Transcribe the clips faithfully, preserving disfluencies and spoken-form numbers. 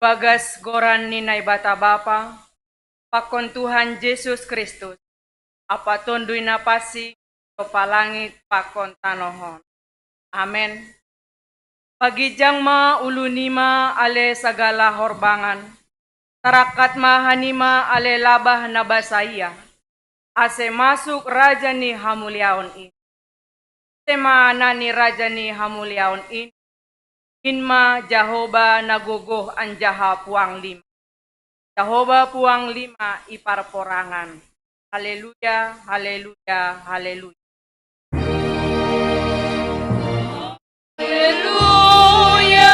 Bagas goran ni Naibata Bapa, pakon Tuhan Jesus Kristus, ampa Tonduy Napansing, sopa langit pakon tanoh on. Amen. Pagijang ma ulu nima ale sagala horbangan, tarangkat ma hanima ale labah na basa ia, ase masuk Raja ni hamuliaon in. Ise ma na ni Raja ni hamuliaon in? In ma Jahowa na gogoh anjaha puang lima. Jahowa puang lima i parporangan. Haleluya, haleluya, haleluya. Haleluya,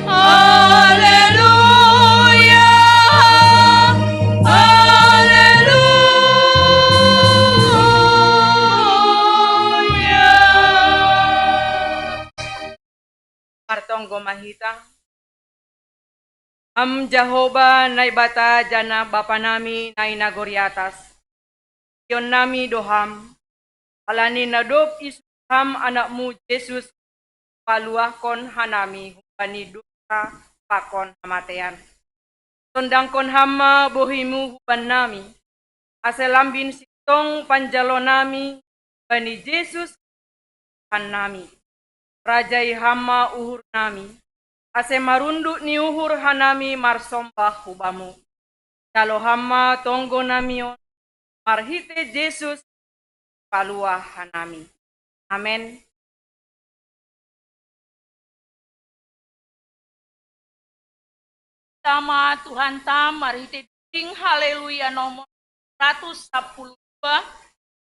haleluya, haleluya. Martonggo ma hita. Ham Jahowa Naibata janah Bapa nami na i nagori atas, ion nami do Ham, halani na dob isuruh Ham Anakmu Jesus paluahkon hanami humbani dosa pakon hamatean. Sondangkon Ham ma bohiMu huban nami, ase lambin sintong panjalo nami bani Jesus Tuhan nami. Rajai Ham ma uhur nami, ase marunduk ni uhur hanami marsombah hu Bamu. Jalo Ham ma tonggo nami on, marhitei Jesus Paluah hanami. Amen. Tama Tuhanta marhitei dinding haleluya nomor seratus sapuluh dua,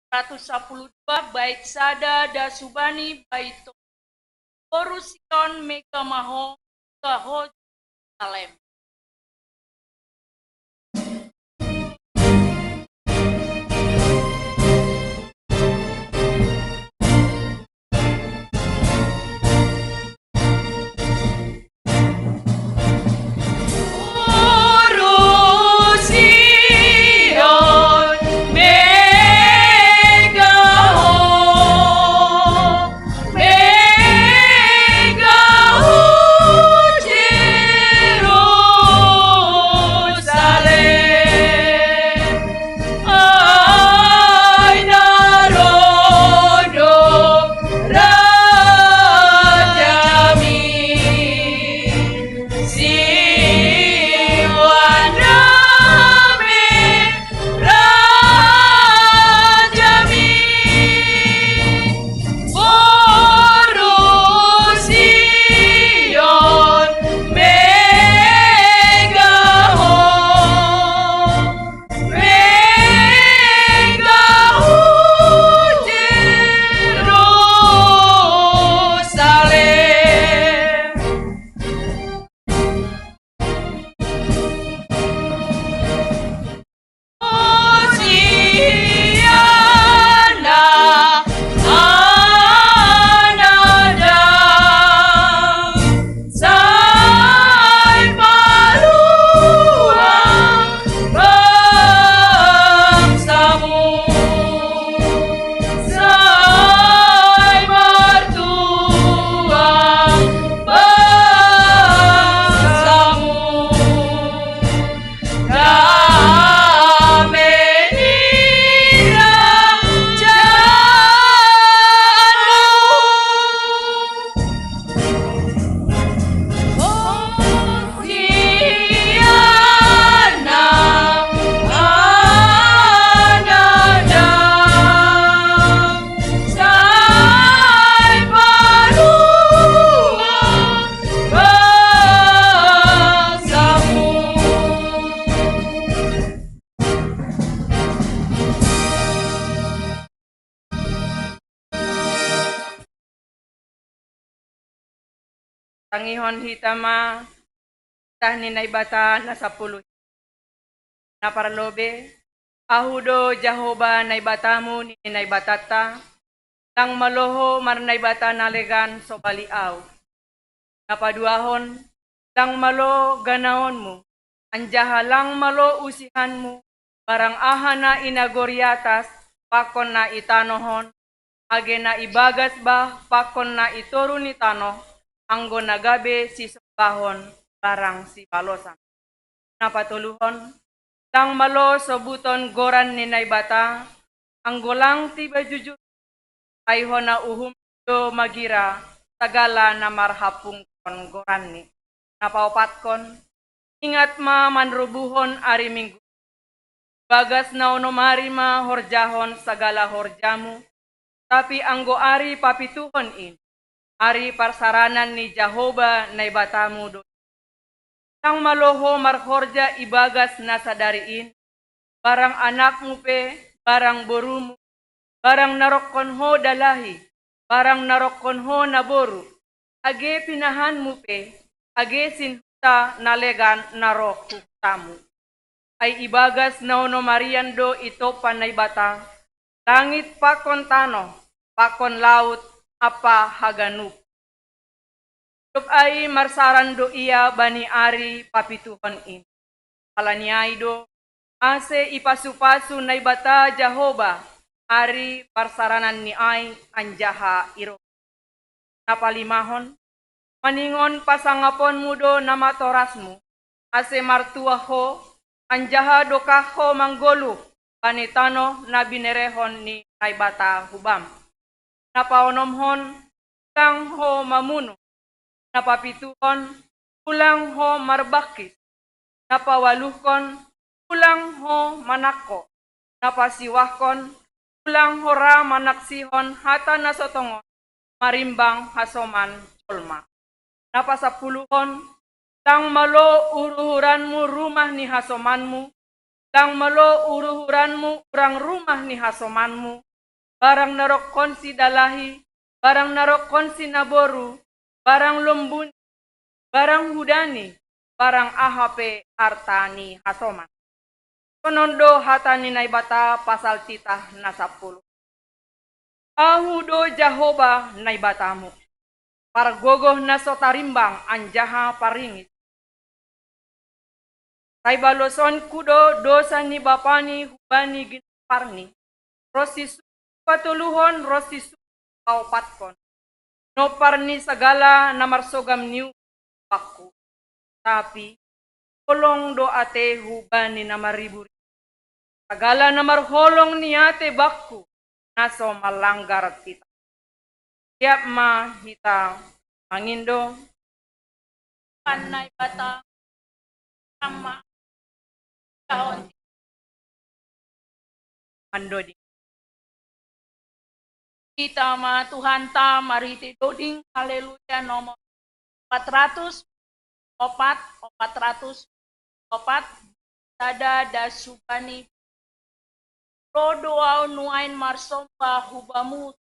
seratus sapuluh dua, bait sada das hubani bait on. Boru Sion, mega ma ho, mega ho Jerusalem. Tangihon hita ma titah ni Naibata na sapuluh. Na parlobei, Ahu do Jahowa Naibatamu, nini Naibatanta, lang malo ho marnaibata na legan sobali Ahu. Na paduahon, lang malo ganaonmu, anjaha lang malo usihanmu, barang aha na i nagori atas pakon na i tanoh on, age na i bagas bah pakon na i toru ni tanoh, anggo na gabe sisombahon barang sibalosan. Na patoluhon, lang malo sobuton goran ni Naibata, anggo lang tiba jujur, ai hona uhum do magira sagala na marhapungkon goranni. Na paopatkon, ingat ma manrubuhon ari Minggu. Bagas na onom ari ma horjahon sagala horjamu, tapi anggo ari papituhon in, ari parsaranan ni Jahoba Naibatamu do. Lang malo ho marhorja ibagas na sadari in, barang anakmu pe, barang borumu, barang na rongkon ho dalahi, barang na rongkon ho naboru, age pinahanmu pe, age sinhuta na legan na roh hu hutamu. Ai ibagas na onom arian do itompa Naibata langit pakon tanoh, pakon laut ampa haganup. Dob ai marsaran do ia bani ari papituhon in. Halani ai do, ase ipasupasu Naibata Jahoba ari parsaranan ni ai anjaha iroh. Na palimahon, maningon pasangaponmu do namatorasmu, ase martuah ho, anjaha dokah ho manggoluh bani tanoh na binerehon ni Naibata hubam. Na paonomhon, ulang ho mamunuh. Na papituhon, ulang ho marbangkis. Na paualuhkon, ulang ho manangko. Na pasiwahkon, ulang ho ra manaksihon hata na so tongon marimbang hasoman jolma. Na pasampuluhon, lang malo uruhuranmu rumah ni hasomanmu, lang malo uruhuranmu urang rumah ni hasomanmu, barang na rongkonsi dalahi, barang na rongkonsi naboru, barang lombuni, barang hudani, barang aha pe arta ni hasoman. Sonon do hata ni Naibata pasal titah na sampulu. Ahu do Jahoba Naibatamu, pargogoh na so tarimbang anjaha paringis. Sai balosonku do dosa ni bapani hubani ginomparni, ronsi sungkup patoluhon ronsi sungkup paopatkon, nompar ni sagala na marsogam ni uhum bangku. Tapi holong do atehu bani na marriburibu, sagala na marholong ni ate bangku, na so manlanggar titah. Siap ma hita mangindo. Tuhan Naibata, Ama, Tuhan, mandoding. Hita ma Tuhanta marhite doding, haleluya, nomor empat ratus opat, empat ratus opat, sada das hubani. Ro do ahu nuaeng marsomba hu Bamu.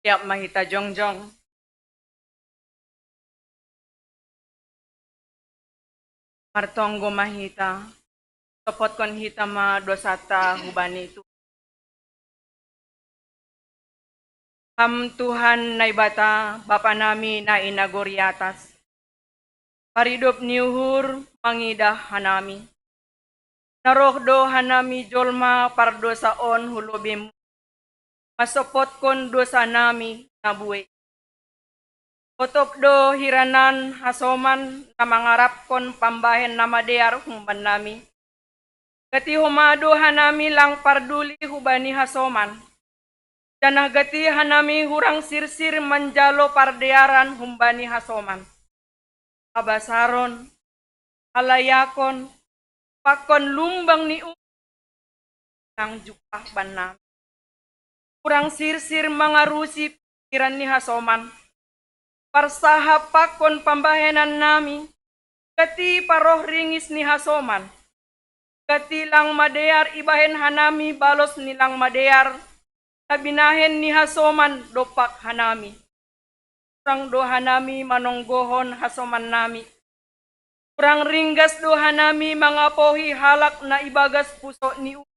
Siap ma hita jongjong. Martonggo ma hita. Sopotkon hita ma dosanta hubani Tuhan. Ham Tuhan Naibata, Bapa nami na i nagori atas. Paridop ni uhur mangidah hanami. Na roh do hanami jolma pardosa on hu lobeimu, masopotkon dosa nami na buei. Otop do hiranan hasoman na mangarapkon pambahen na madear humban nami. Gati homa do hanami lang parduli hubani hasoman. Janah gati hanami hurang sirsir manjalo pardearan humbani hasoman. Habasaron, halayakon, pakon lumbang ni u-, nang jumpah bannami. Hurang sirsir mangarusi pikiran ni hasoman. Parsahap pakon pambahenan nami, gati paroh ringis ni hasoman. Gati lang madear ibahen hanami balos ni lang madear, na binahen ni hasoman dompak hanami. Hurang do hanami manonggohon hasoman nami. Hurang ringgas do hanami mangapohi halak na ibagas pusok ni u-,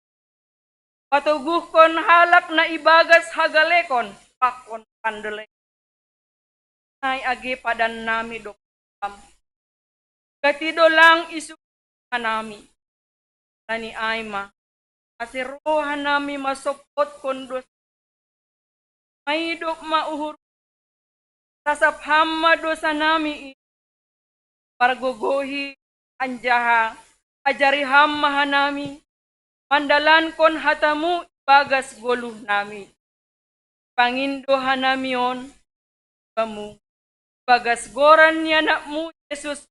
patoguhkon halak na ibagas hagalekon pakon pandelek. Nai age padan nami do Ham. Gati do lang isu hanami. Ala ni ai ma, ase roh hanami masopotkon dosa. Maidop ma uhur. Sasap Ham ma dosa nami i. Pargogohi anjaha ajari Ham ma hanami mandalankon hatamu ibagas goluh nami. Pangindo hanami on Bamu, ibagas goran ni Anakmu Jesus,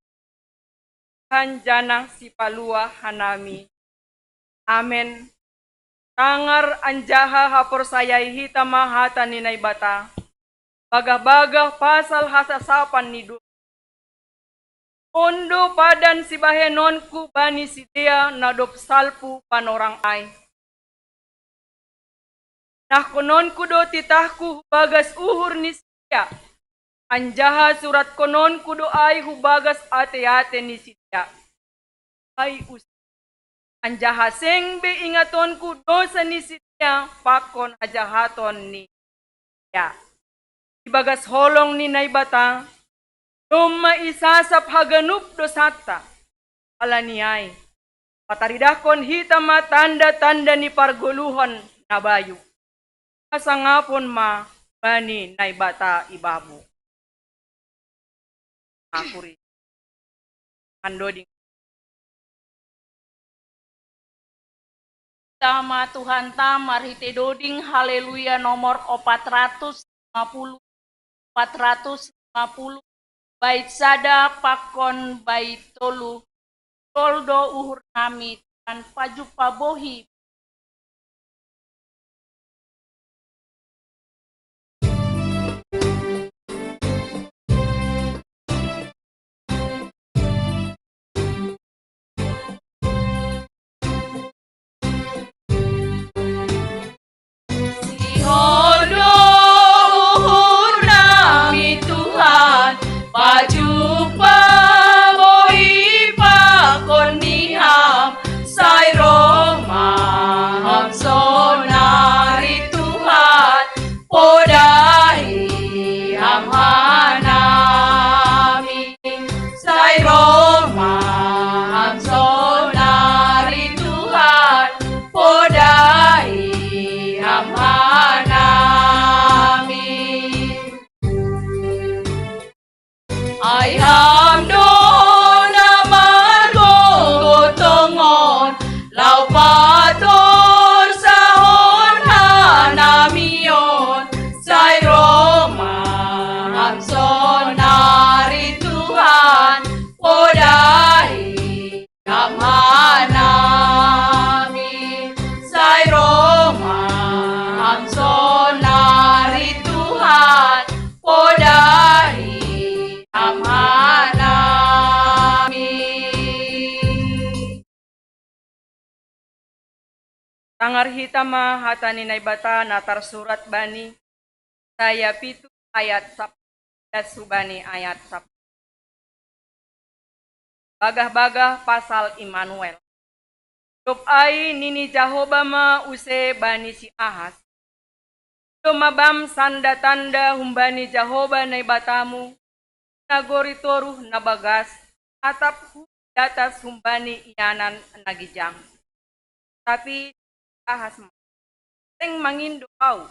Tuhan janah Sipalua hanami. Amen. Tangar anjaha haporsayai hita ma hata ni Naibata, bagah-bagah pasal hasasapan ni dosa. On do padan sibahenonku bani sidea na dob salpu panorang ai. Nahkononku do titahku hubagas uhur ni sidea, anjaha suratkononku do ai hubagas ate-ate ni sidea. Hai us-, anjaha seng be ingatonku dosa ni sidea pakon hajahaton ni sidea. Ibagas holong ni Naibata, domma isasap haganup dosanta. Ala ni ai, pataridahkon hita ma tanda-tanda ni pargoluhon na bayu. Hasangapon ma bani Naibata ibamu. Akuri. Andoding. Tama Tuhan ta marhite doding Haleluya nomor opat ratus lima puluh, opat ratus lima puluh, bait sada pakon bait tolu. Toldo uhur nami Tuhan pajumpa bohi. Sihol do uhur nami Tuhan, pajumpa bohi pakon ni Ham, sai roh ma Ham sonari Tuhan, podahi Ham hanami. Sai roh ma Ham sonari Tuhan, podahi Ham hanami. Ai Ham do na margogoh tongon, laho patorsahon hanami on, sai roh ma Ham sonari Tuhan, podahi Ham hanami. Sai roh ma Ham sonari Tuhan, podahi Ham hanami. Tangar hita ma hata ni Naibata na tarsurat bani Yesaya pitu ayat sap-, das hubani ayat sap-, bagah-bagah pasal Immanuel. Dob ai nini Jahoba ma use bani si Ahas: Ido ma bam sanda-tanda humbani Jahoba Naibatamu, nagori toruh na bagas, atap hu-, datas humbani ianan na gijang. Tapi Ahas ma, seng mangindo au,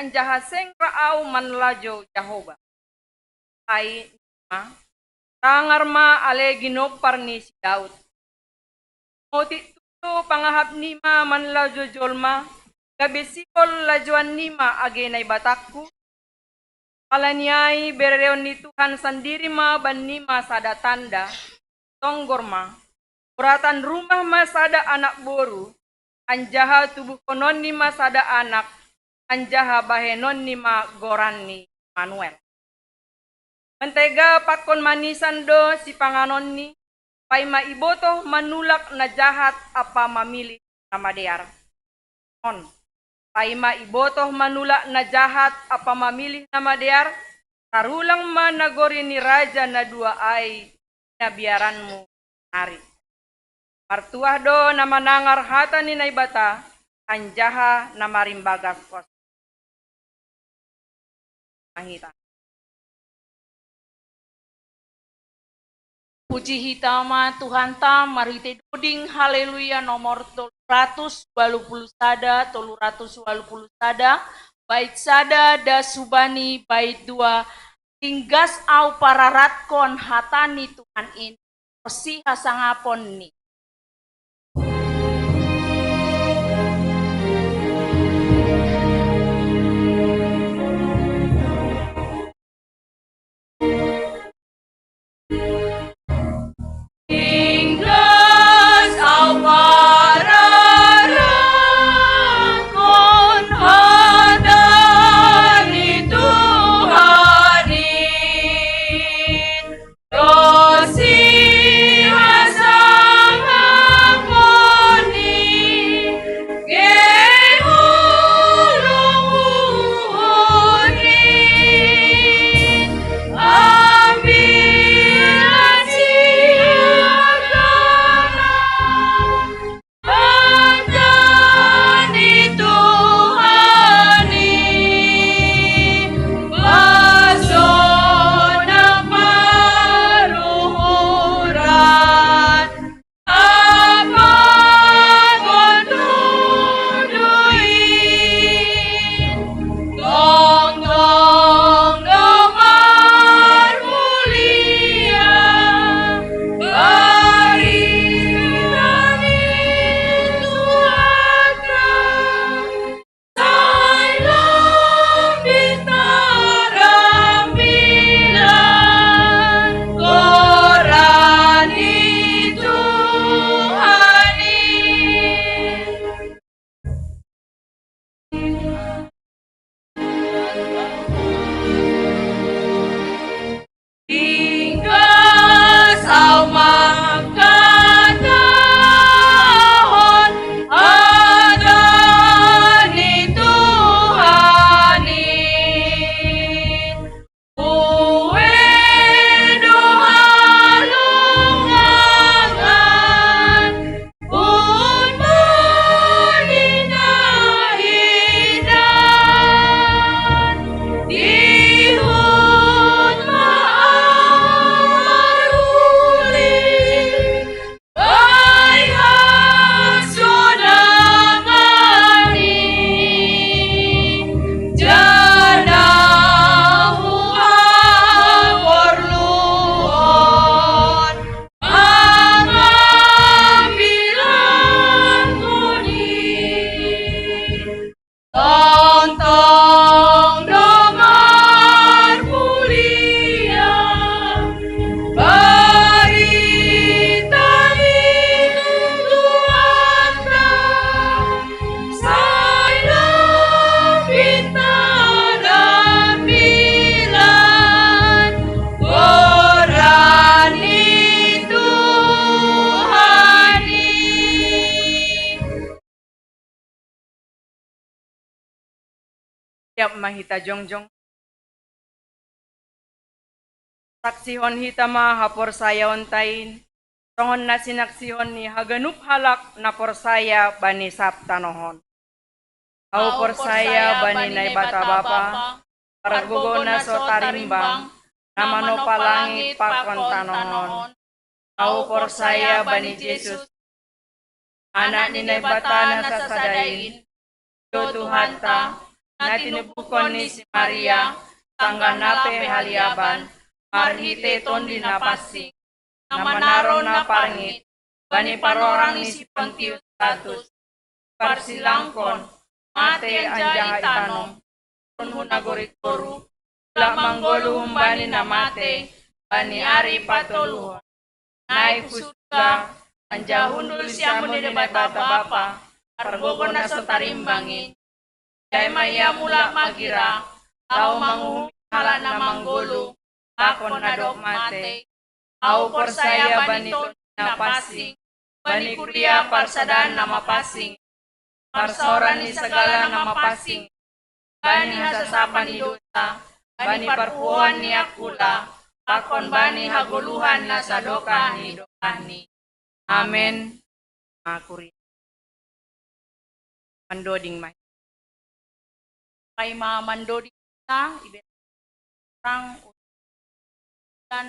anjaha seng ra au manlajo Jahoba. Ai nima, tangar ma ale ginompar ni si Daud. Moti tutu pangahap nima manlajo jolma, gabe sihol lajoan nima age Naibatangku? Ala ni ai bereon ni Tuhan sandiri ma bannima sada tanda, tonggor ma, boratan rumah ma sada anak boru, anjaha tubuhkononni ma sada anak, anjaha bahenonni ma goranni Immanuel. Mantega pakon manisan do sipanganonni, paima ibotoh manulak na jahat ampa mamilih na madear. On, paima ibotoh manulak na jahat ampa mamilih na madear, tarulang ma nagori ni raja na dua ai na biaranmu nari. Martuah do na manangar hata ni Naibata, anjaha na marimbagas kuasa. Mahita. Puji hita ma Tuhanta, marhite doding Haleluya nomor tolu ratus walu puluh sada, tolu ratus walu puluh sada, bait sada das hubani bait dua, tinggas au pararatkon hata ni Tuhan in, orsih hasangaponni. Tinggas au pararatkon hata ni Tuhan in, orsih hasangaponni. Siap ma hita jongjong. Saksihon hita ma haporsayaonta in, songon na sinaksihon ni haganup halak na porsaya bani sab tanoh on. Ahu porsaya bani Naibata Bapa, pargogo na so tarimbang, na manopa langit pakon tanoh on. Ahu porsaya bani Jesus, Anak ni Naibata na sasada in, do Tuhanta, na tinubuhon ni si Maria, sanggah na pe haliaban, marhite Tondi Napansing, na manaron na parngit, bani parorang ni si Pontius Pilatus, parsilangkon, mate anjaha itanom, turun hu nagori toruh, mulak manggoluh humbani na mate, bani ari patoluhon. Naik hu surga, anjaha hundul siamun ni Naibata Bapa, pargogo na so tarimbang in. Ijai ma Ia mulak magira, laho manguhumi halak na manggoluh, pakon na dob mate. Ahu porsaya bani Tondi Napansing, bani kuria parsadaan na mapansing, parsaoran ni sagala na mapansing, bani hasasapan ni dousa, bani parpuhoan ni angkula, pakon bani hagoluhan na sadokah ni dokahni. Amen. Ma kuria. Mandoding ma. Paima mandoding ta, ibe orang utan.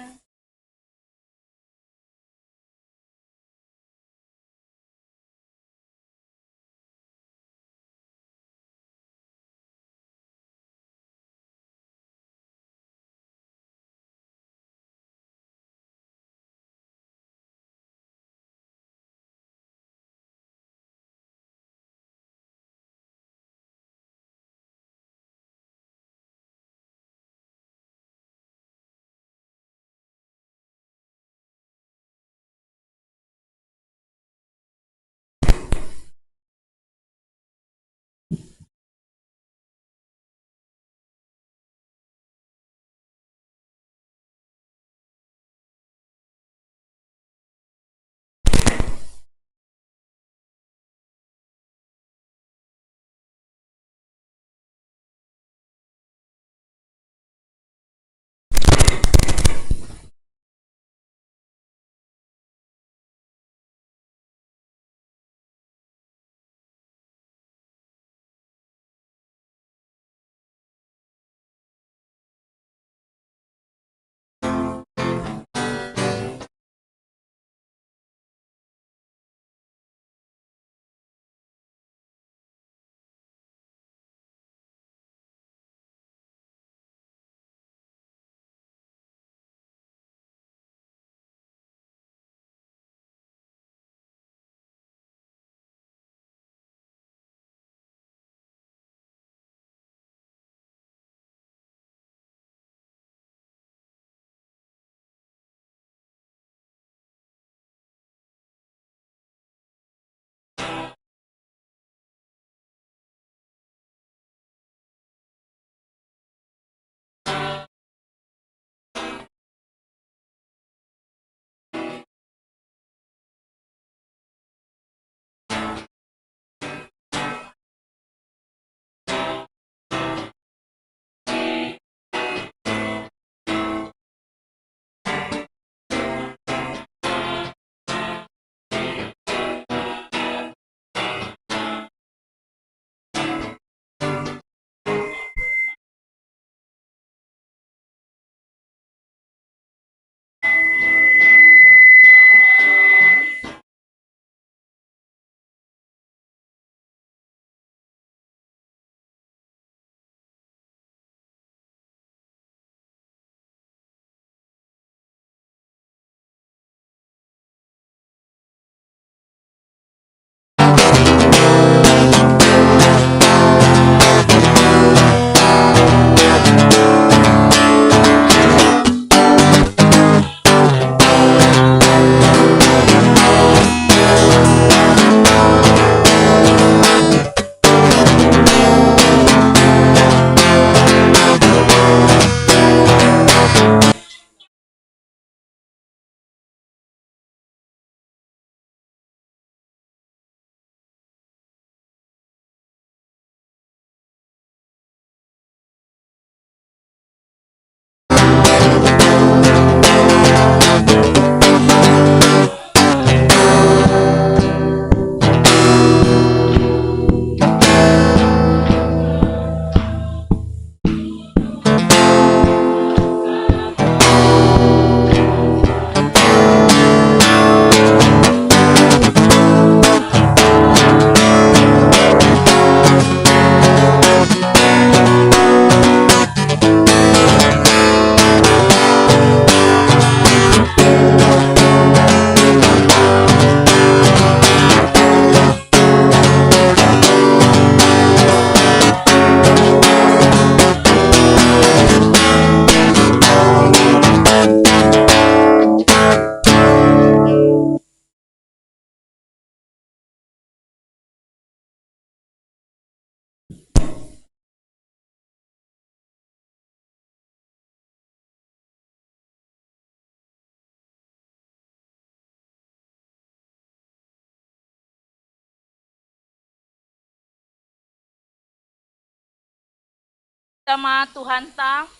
Tama Tuhanta,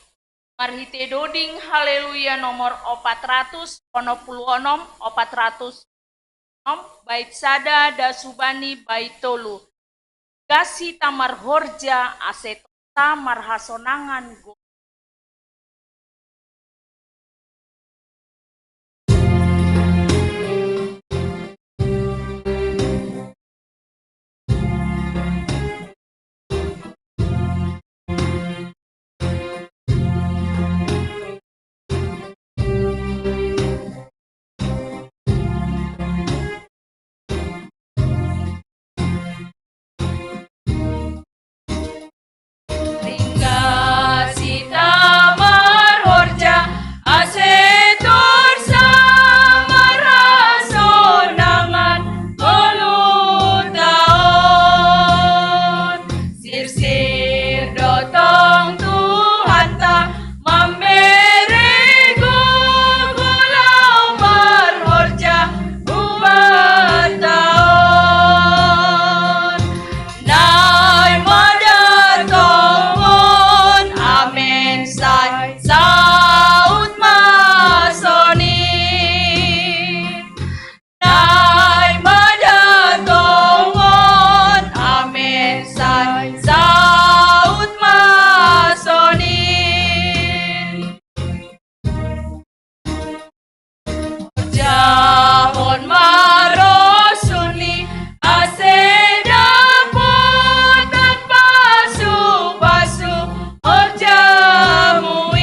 marhite doding Haleluya nomor opat ratus onom puluh onom, opat ratus onom, bait sada dasubani bait tolu. Gasi ta marhorja ase ta marhasonangan go. Ringgas ita marhorja, ase torsa marhasonangan tolu taon. Sirsir do tong Tuhanta, mambere gogo laho marhorja ubat taon. Naimada tongon amen sai saut ma sonit. Naimada tongon amen sai saut ma sonit. Horjahon ma rosuhni ase dapotan pasupasu horjamu i.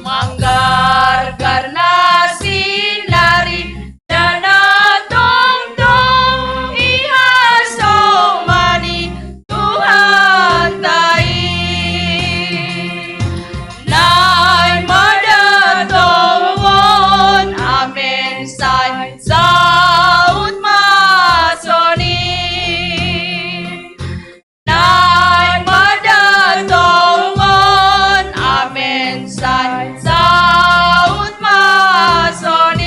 Manggargar na sinari, janah tongtong ihasomani Tuhanta i. Naimada tongon amen sai saut ma sonit. Naimada tongon amen sai saut ma sonit.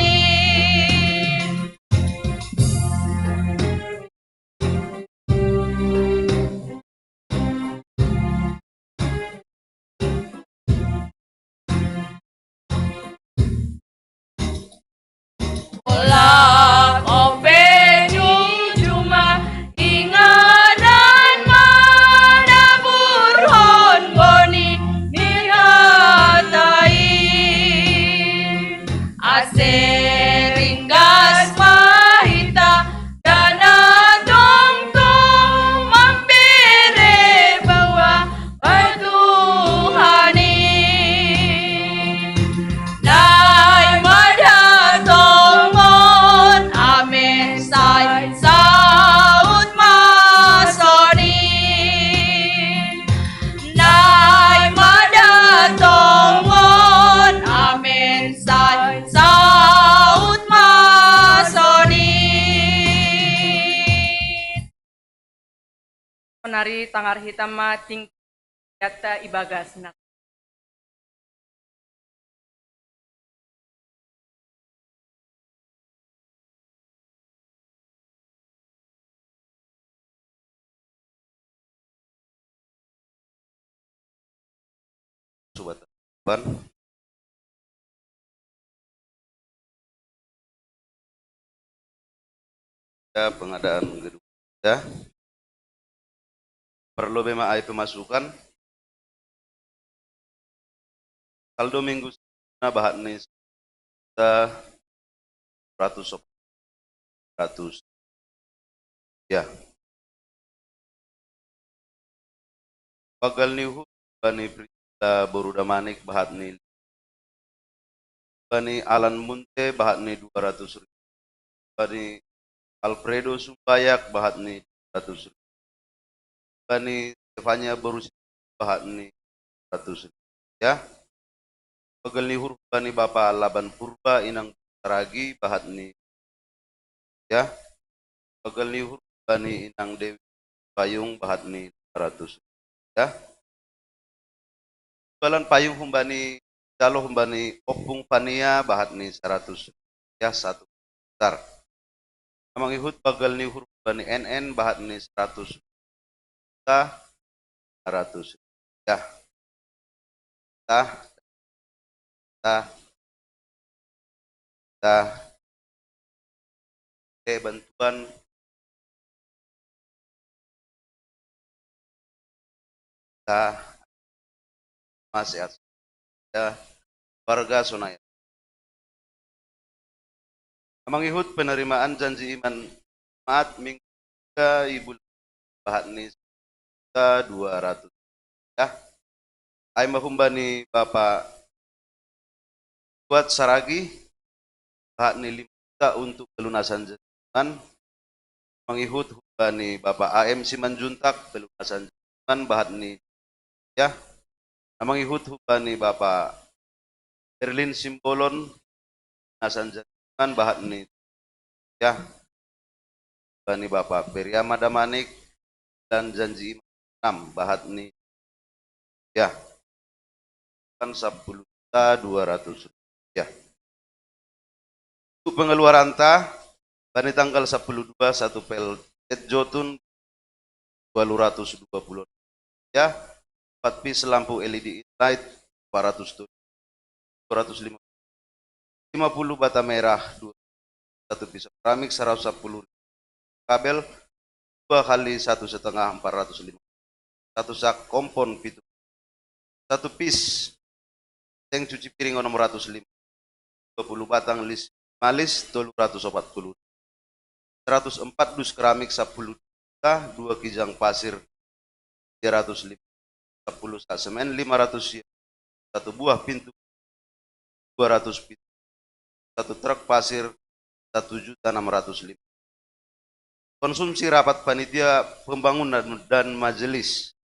Olak ope jujuma inganan manaburhon boni ni hata i. Ase ringgas ma hita, janah tongtong mambere baoa bani Tuhan i. Naimada tongon amen sai saut ma sonit. Naimada tongon amen sai saut ma sonit. Sonari tangar hita ma tingki ta ibagas na. Sobat. Ban. Ya, pengadaan gedung. Ya. Perlu bema ai pemasukan. Saldo minggu na bahat ni sa-, ratus, ratus. Ya. Pagal ni uhur bani Priscilla boru Damanik bahat ni, bani Alan Munte bahat ni dua ratus ribu, bani Alfredo Sumbayak bahat ni dua ratus ribu, bani Stefania boru bahat ni seratus ribu. Ya. Pagal ni uhur bani Bapa Laban Purba, Inang Saragi bahat ni, ya. Pagal ni uhur bani Inang Dewi Payung bahat ni seratus, ya. Balan payung humbani, jalo humbani Ompung Pania bahat ni seratus, ya, satu besar. Amang ihut pagal ni uhur bani N N bahat ni seratus. Ta lima ratus. Ya. Tah, tah, tah. Eh, bantuan. Tah, masih ada warga Sunaya. Mangihut penerimaan janji iman maat minggu ibu bahat ni dua ratus. Ya. Ai mahumba ni Bapak buat saragi bahat ni lima juta untuk pelunasan janjiman. Mangihut humba ni Bapak A M Simanjuntak pelunasan janjiman bahat ni, ya. Mangihut humba ni Bapak Berlin Simbolon pelunasan janjiman bahat ni, ya. Bani Bapak Periama Damanik dan janji iman bahat ni, ya, kan sepuluh juta dua ratus rupiah. Untuk pengeluaran ta, bani tanggal sepuluh dua satu pel jet jotun dua ratus dua puluh, ya, empat piece lampu L E D light empat ratus tujuh, dua ratus lima puluh bata merah, dua, satu piece keramik seratus sepuluh, kabel dua kali satu setengah empat ratus lima, satu sak kompon pitu, satu piece seng cuci piring enam ratus lima, dua puluh batang lis malis tolu ratus empat puluh, seratus empat dus keramik sepuluh juta, dua kijang pasir tiga ratus lima, sepuluh sak semen lima ratus, satu buah pintu dua ratus pintu, satu truk pasir satu juta enam ratus lima. Konsumsi rapat panitia pembangunan dan majelis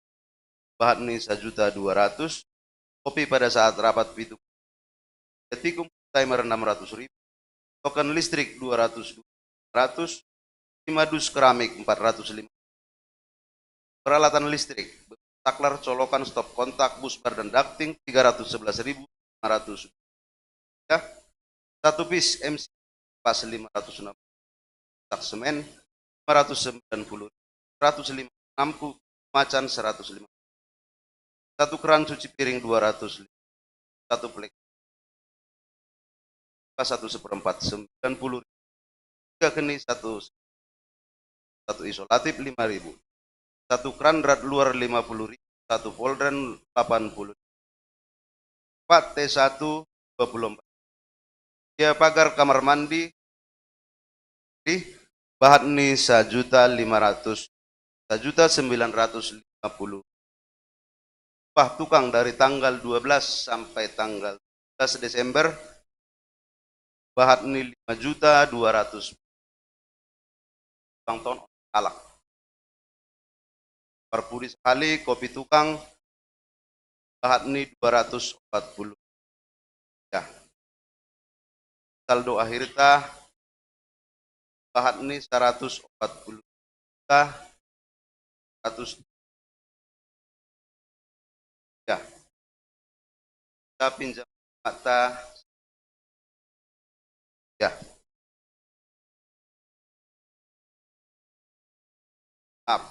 bahat ni sajuta dua ratus, kopi pada saat rapat pitu, etikum timer enam ratus ribu, token listrik dua ratus, dua ratus, lima dus keramik empat ratus lima, peralatan listrik, takler, colokan, stop kontak, busbar dan ducting tiga ratus sebelas ribu lima ratus, ya. Satu piece M C pas lima ratus enam, tak semen lima ratus sembilan puluh, seratus lima, enam ku macan seratus lima, satu keran cuci piring dua ratus, satu plek pas satu seperempat sembilan puluh, tiga keni satu, satu isolatif lima ribu, satu keran rat luar lima puluh ribu, satu poldren delapan puluh, empat T satu dua puluh empat. Dia pagar kamar mandi di bahat ni sajuta lima ratus, sajuta sembilan ratus lima puluh. Upah tukang dari tanggal dua belas sampai tanggal tujuh belas Desember bahat ni lima juta dua ratus. Bang ton alak. Perpudi sekali kopi tukang bahat ni dua ratus empat puluh. Ya. Saldo akhir ta bahat ni seratus empat puluh juta seratus. Ya. Ta pinjam mata. Ya. Maaf.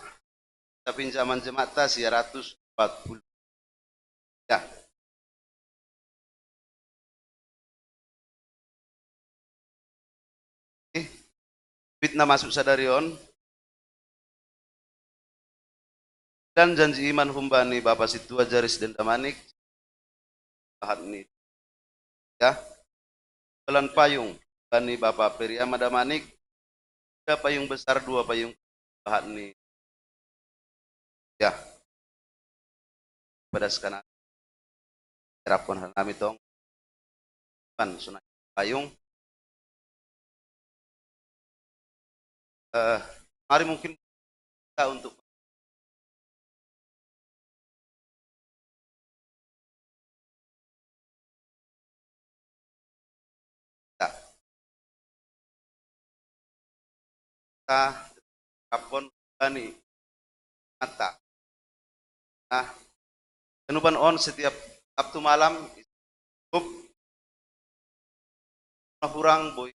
Ta pinjaman jemaat ta sia ratus empat puluh. Ya. Eh, fitnah masuk sadarion. Dan janji iman humba ni Bapak Situa Jaris dan Damanik. Bahat ni, ya. Jalan payung bani Bapak Periama Damanik. Ada payung besar, dua payung bahat ni. Ya. Pada sekana. Terapkan nami tong. Kan sunat payung. Eh, mari mungkin kita untuk kita. Kita kapon bani mata. Nah, kenupan on setiap Sabtu malam, cukup kurang boy.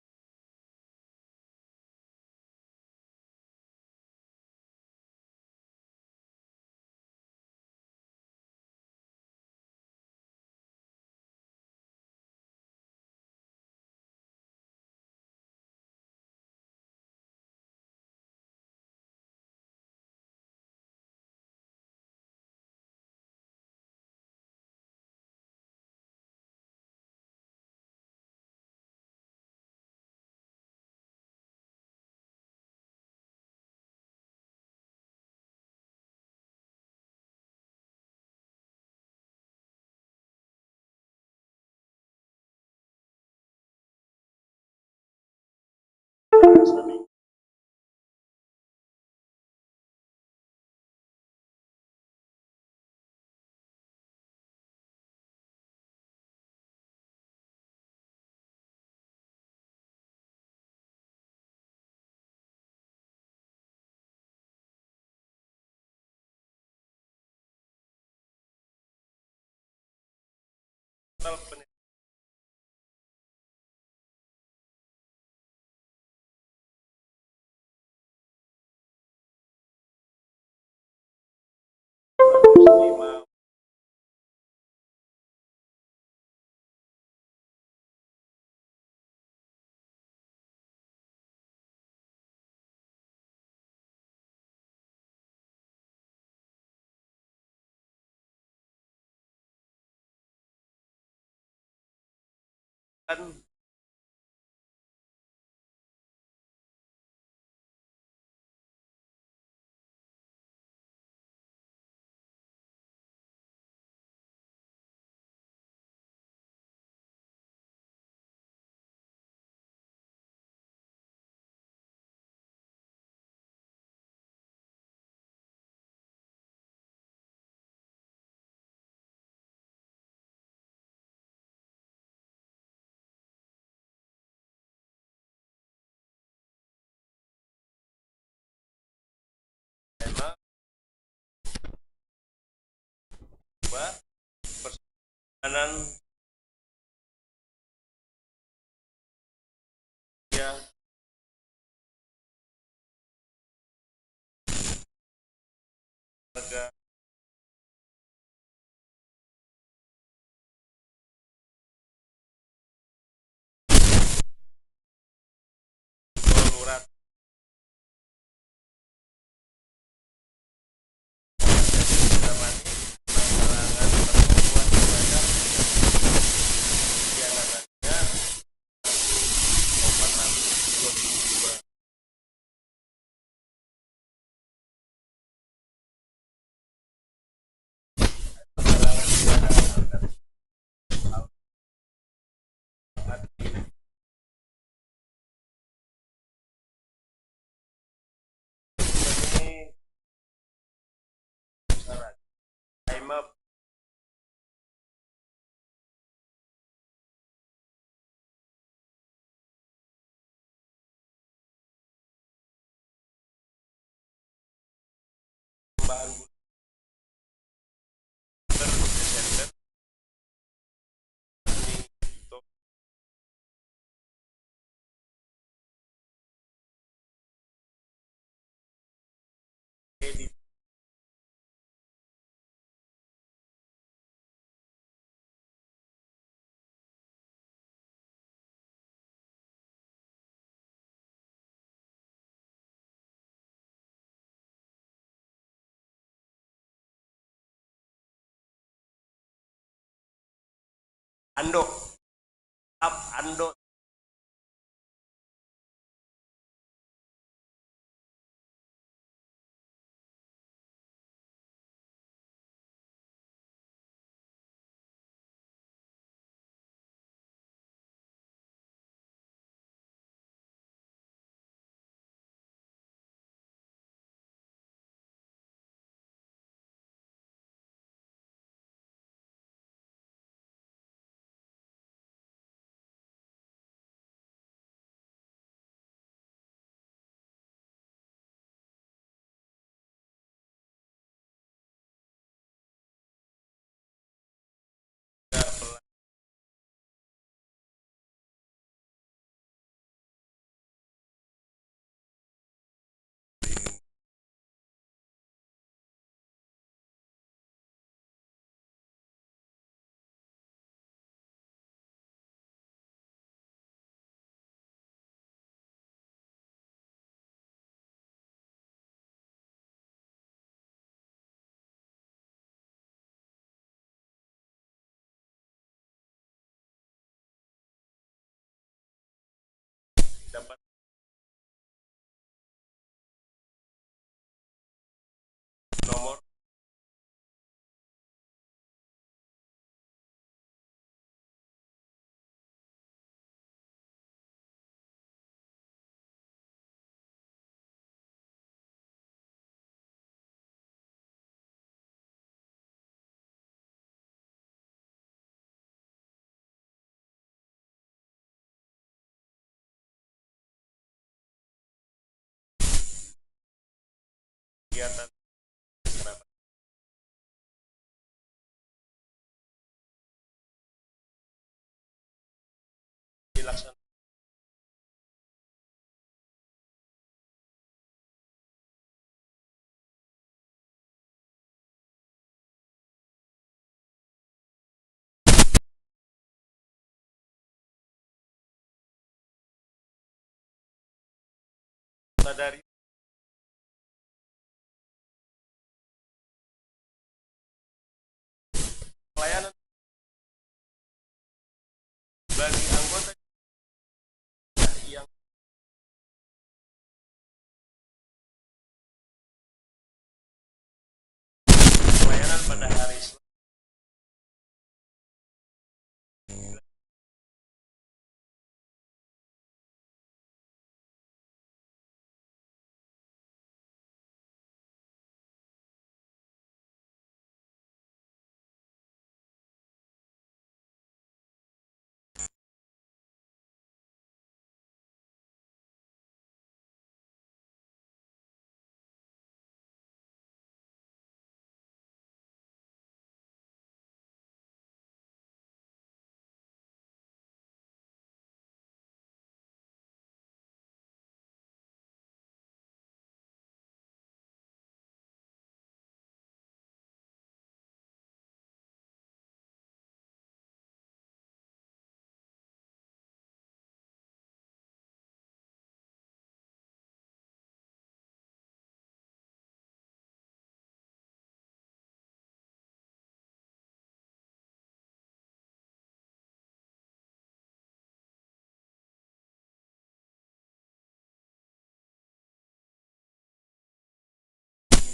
Perjalanan ya negara Ando. Up, ando. Dapat nomor kegiatan. Kenapa? sadari pelayanan bagi anggota yang pelayanan pada hari Selasa.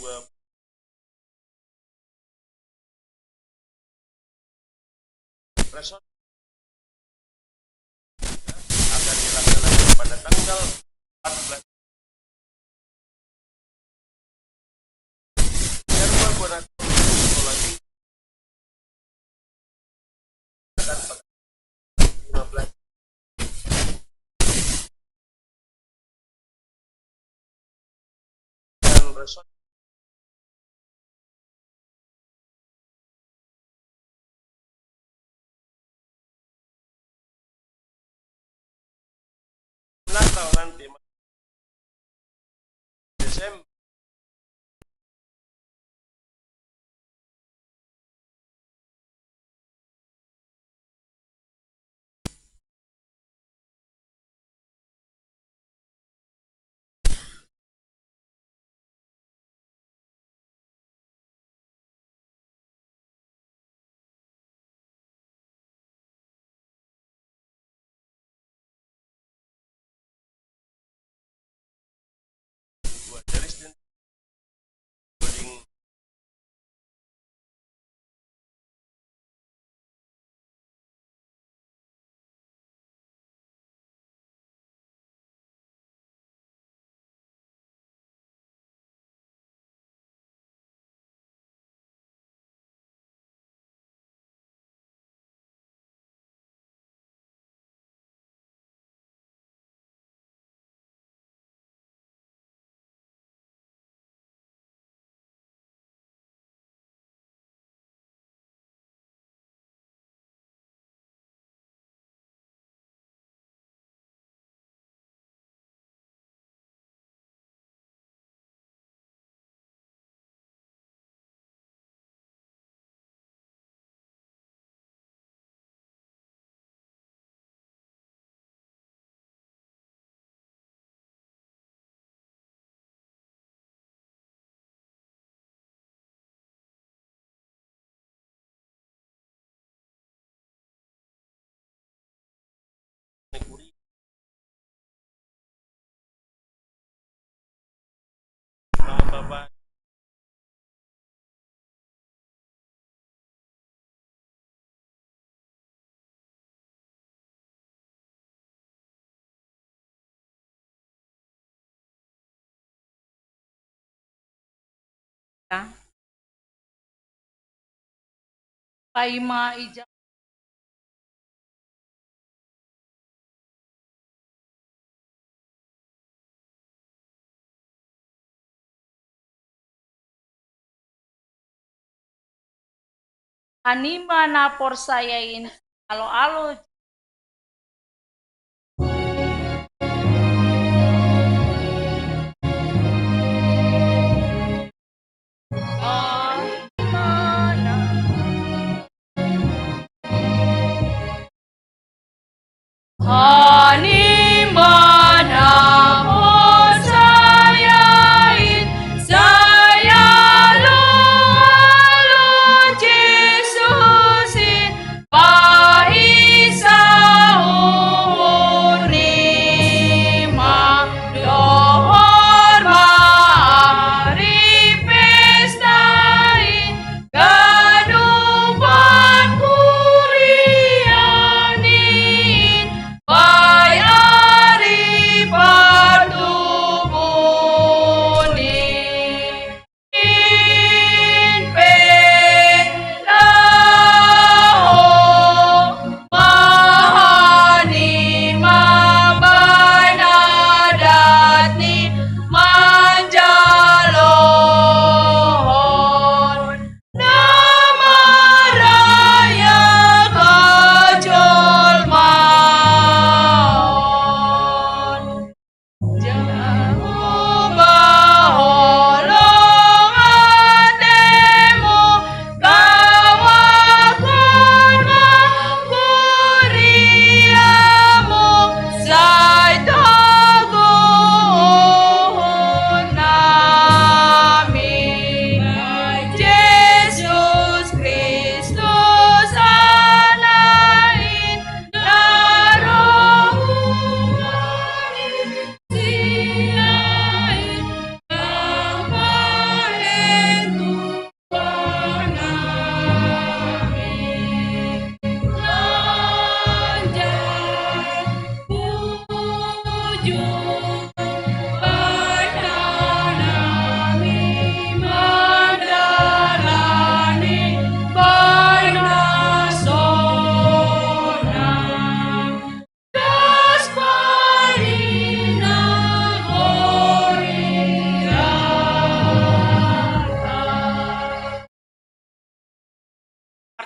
Dua resort akan dilaksanakan pada tanggal empat belas Januari dua ribu dua puluh satu. Natal nanti, Desember. Paima ija Anima na porsaya in alo-alo. Anima na porsaya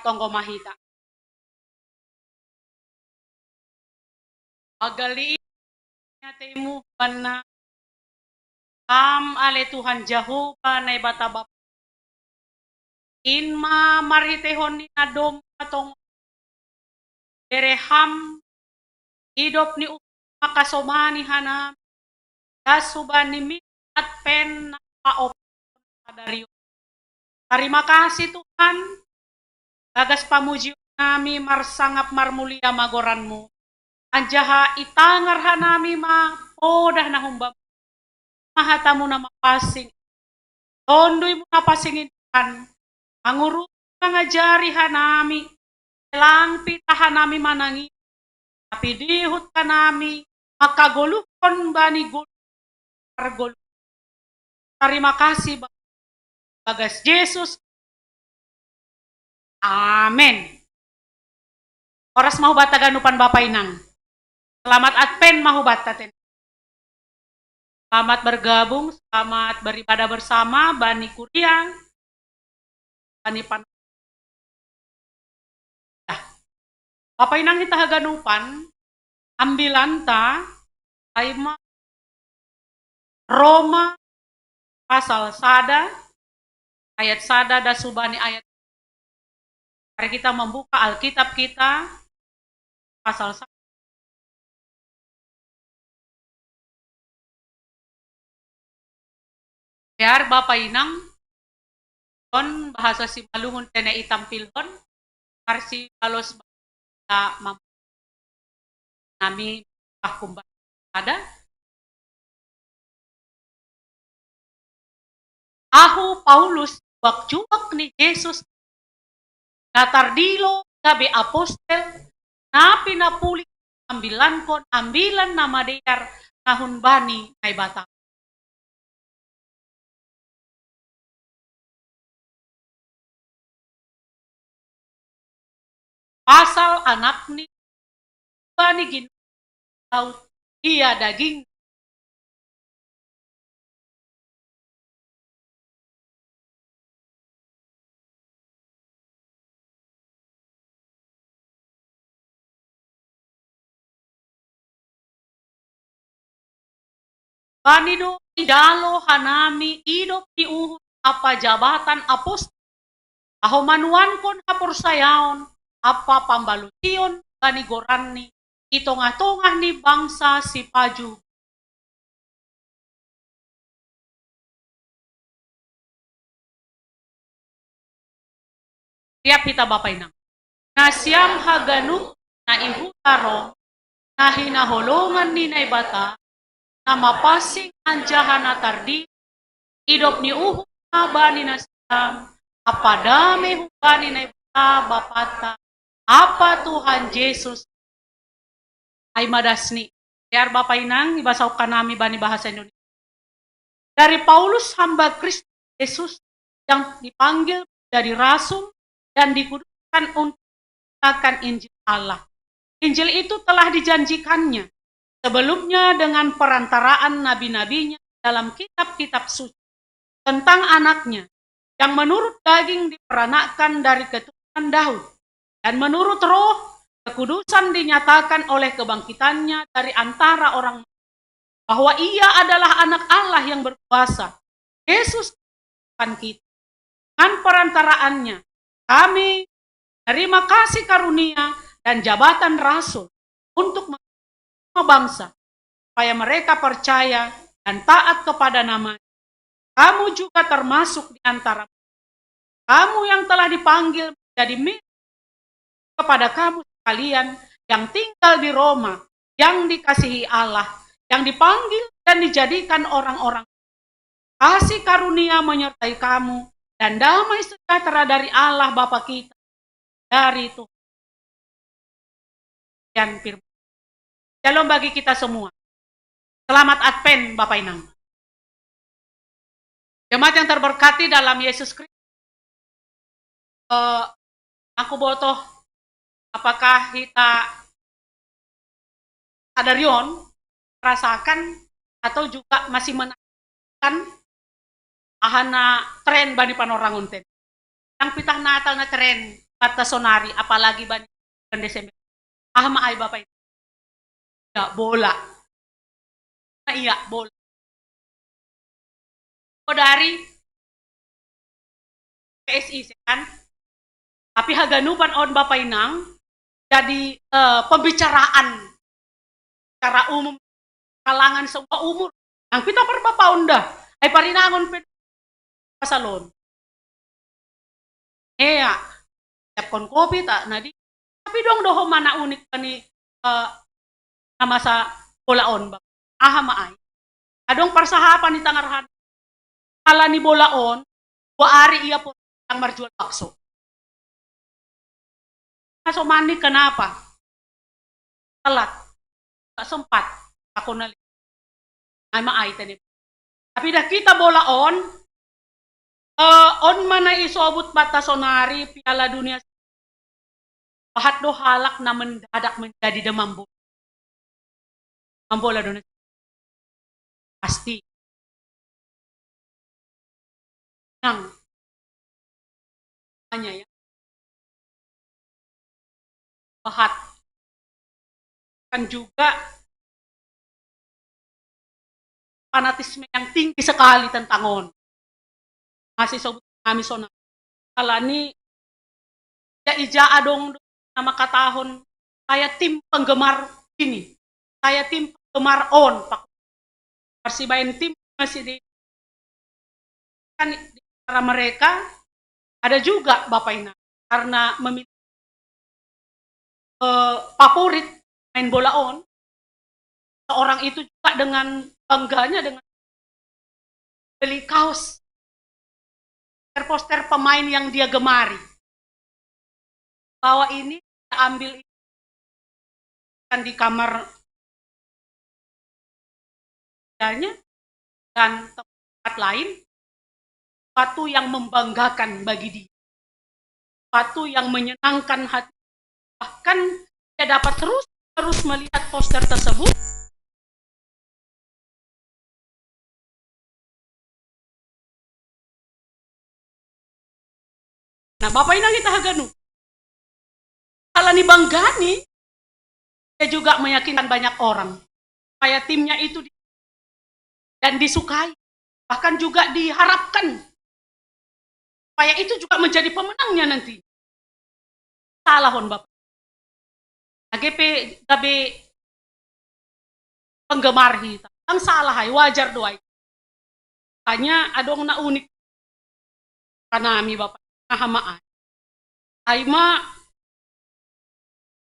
Tonggo mahita. Agali nyatemu banna. Ham ale Tuhan Jahowa Naibata Bapa. In ma marhiteihon ni na domma tong bere ham idop ni uhum makasomani hanami, das hubani min Advent na paop sadari on. Tarima kasih Tuhan, bagas pamujion nami marsangap marmulia ma goranmu. Anjaha itangar hanami ma podah na humbamu. Ma hatamu na mapansing. Tonduymu na pansing in Tuhan. Mangurupi mangajari hanami. Lang pitah hanami manangi. Tapi dihut hanami mangkagoluhkon bani goluh pargoluh. Tarima kasih ba-, bagas Jesus. Amen. Horas ma hubanta ganupan Bapa Inang. Selamat Advent ma hubanta ten. Selamat bergabung, selamat beribadah bersama bani kuria, bani pan-, Bapa Inang hita haganupan, ambilanta ai ma Roma pasal sada, ayat sada das hubani ayat. Mari kita membuka Alkitab kita, pasal sada. Biar Bapa Inang, kon bahasa Simalungun tene itampilhon, marsibalos ba-, mam-, nami pakumba ada. Ahu Paulus, juak-juak ni Jesus, na tardilo gabe apostel, na pinapulik ambilankon ambilan na madear na humbani Naibata. Pasal anakni bani gin-, laut ia daging. Bani do ijalo hanami idop ni uhum ampa jabatan apostel, ahu manuankon haporsayaon ampa pambalosion bani goranni i tongah-tongah ni bangsa sipajuh. Tiap hita Bapa Inang. Nasiam haganup na i huta Rom, na hinaholongan ni Naibata, na mapansing anjaha na tardilo, idop ni uhum ma bani nasiam, ampa dame hubani Naibata Bapanta, ampa Tuhan Jesus. Ai ma dasni. Biar Bapa Inang, ibasahon hanami bani bahasa Indonesia. Dari Paulus hamba Kristus Yesus yang dipanggil jadi rasul dan dikuduskan untuk memberitakan Injil Allah. Injil itu telah dijanjikannya sebelumnya dengan perantaraan nabi-nabinya dalam kitab-kitab suci tentang anaknya yang menurut daging diperanakkan dari keturunan Daud, dan menurut Roh kekudusan dinyatakan oleh kebangkitannya dari antara orang, bahwa ia adalah Anak Allah yang berkuasa. Yesus Tuhan kita. Dengan perantaraannya, kami terima kasih karunia dan jabatan rasul untuk semua bangsa, supaya mereka percaya dan taat kepada namanya. Kamu juga termasuk di antara kamu yang telah dipanggil menjadi milik kepada kamu sekalian yang tinggal di Roma, yang dikasihi Allah, yang dipanggil dan dijadikan orang-orang. Kasih karunia menyertai kamu, dan damai sejahtera dari Allah Bapa kita, dari Tuhan. Demikian firman. Shalom bagi kita semua. Selamat Advent, Bapak Inang. Jemaat yang terberkati dalam Yesus Kristus, eh, aku botoh, apakah hita sadari on merasakan atau juga masih menantikan aha na tren bani panorangon ten? Ndang pitah Natal na tren. Kartasonari, apalagi bani Desember. Ah, ma ai Bapak Ibu. Ya, bola. Nah, iya, bola. Ko dari P S I sih kan. Tapi haganupan on Bapak Inang jadi, eh, pembicaraan secara umum, kalangan semua umur. Nang pita parbapaon dah. Ai parinangon pe pasalon. Iya, siapkon kopi ta, nah di, tapi dong doho mana unik kani, eh, na masa bola on, Bang. Aha ma ai. Adong parsahapan di tangar han. Ala ni bola on, dua hari ia po yang marjual bakso. Nah, so mandi kenapa? Telat. Tak sempat. Aku nali. Ai ma ai tene. Tapi dah kita bola on, eh, on mana isobut bata sonari Piala Dunia. Pahat do halak na mendadak menjadi demam bola. Demam bola do na. Pasti. Nang. Hanya ya. Pahat. Kan juga fanatisme yang tinggi sekali tentang on. Masih sebut kami sona. Alani ya ija adong nama katahon, saya tim penggemar ini. Saya tim penggemar on, Pak. Persibain tim masih di, kan di antara mereka ada juga Bapak Ina karena memilih, eh, favorit main bola on, seorang itu juga dengan bangganya dengan beli kaos, poster-poster pemain yang dia gemari. Bahwa ini kita ambil kan di kamar dan tempat lain, suatu yang membanggakan bagi dia, suatu yang menyenangkan hati. Bahkan dia dapat terus terus melihat poster tersebut. Nah, Bapak Inang kita haganu. Kalau ni Bang Gani, dia juga meyakinkan banyak orang supaya timnya itu di- dan disukai, bahkan juga diharapkan supaya itu juga menjadi pemenangnya nanti. Salah on Bapak. Age pe gabe penggemar hita. Kan salah ai, wajar do ai. Hanya adong na unik. Kanami Bapak, nah, ma ai. Ai ma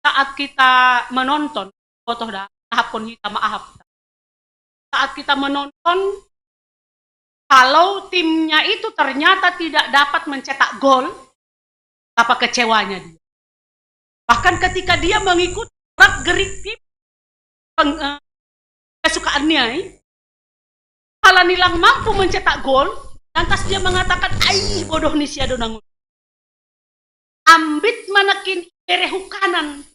saat kita menonton, foto dah, tahapkon hita maaf. Saat kita menonton, kalau timnya itu ternyata tidak dapat mencetak gol, apa kecewanya dia. Bahkan ketika dia mengikuti gerak-gerik tim peng-, eh, kesukaannya, eh, kalau nilang mampu mencetak gol, lantas dia mengatakan, "Ai, bodoh ni sia do nangun." Ambit manakin berehu kanan.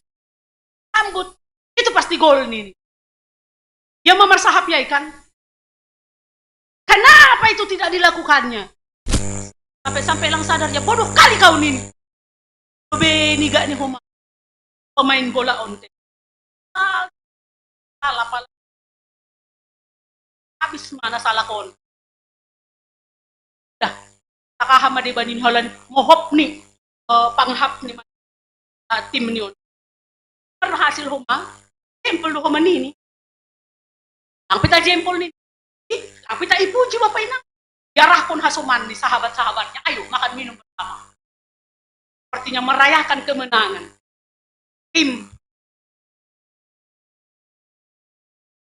Sambut. Itu pasti gol ni. Dia mamarsahap ya ikan. Kenapa itu tidak dilakukannya? Sampai-sampai lang sadar ya, bodoh kali kau ni. Beni gak ni homa. Pemain bola onte. Salah pala. Habis mana salah kon. Dah. Takaha ma de banin holan mohop ni, eh, panghap ni, eh, tim ni on. Berhasil homa, jempol do homa nini. Ang pita jempol nini. Ih, ang pita ipuji Bapak Inang. Diarahkon hasoman ni sahabat-sahabatnya, ayo makan minum bersama. Sepertinya merayakan kemenangan tim.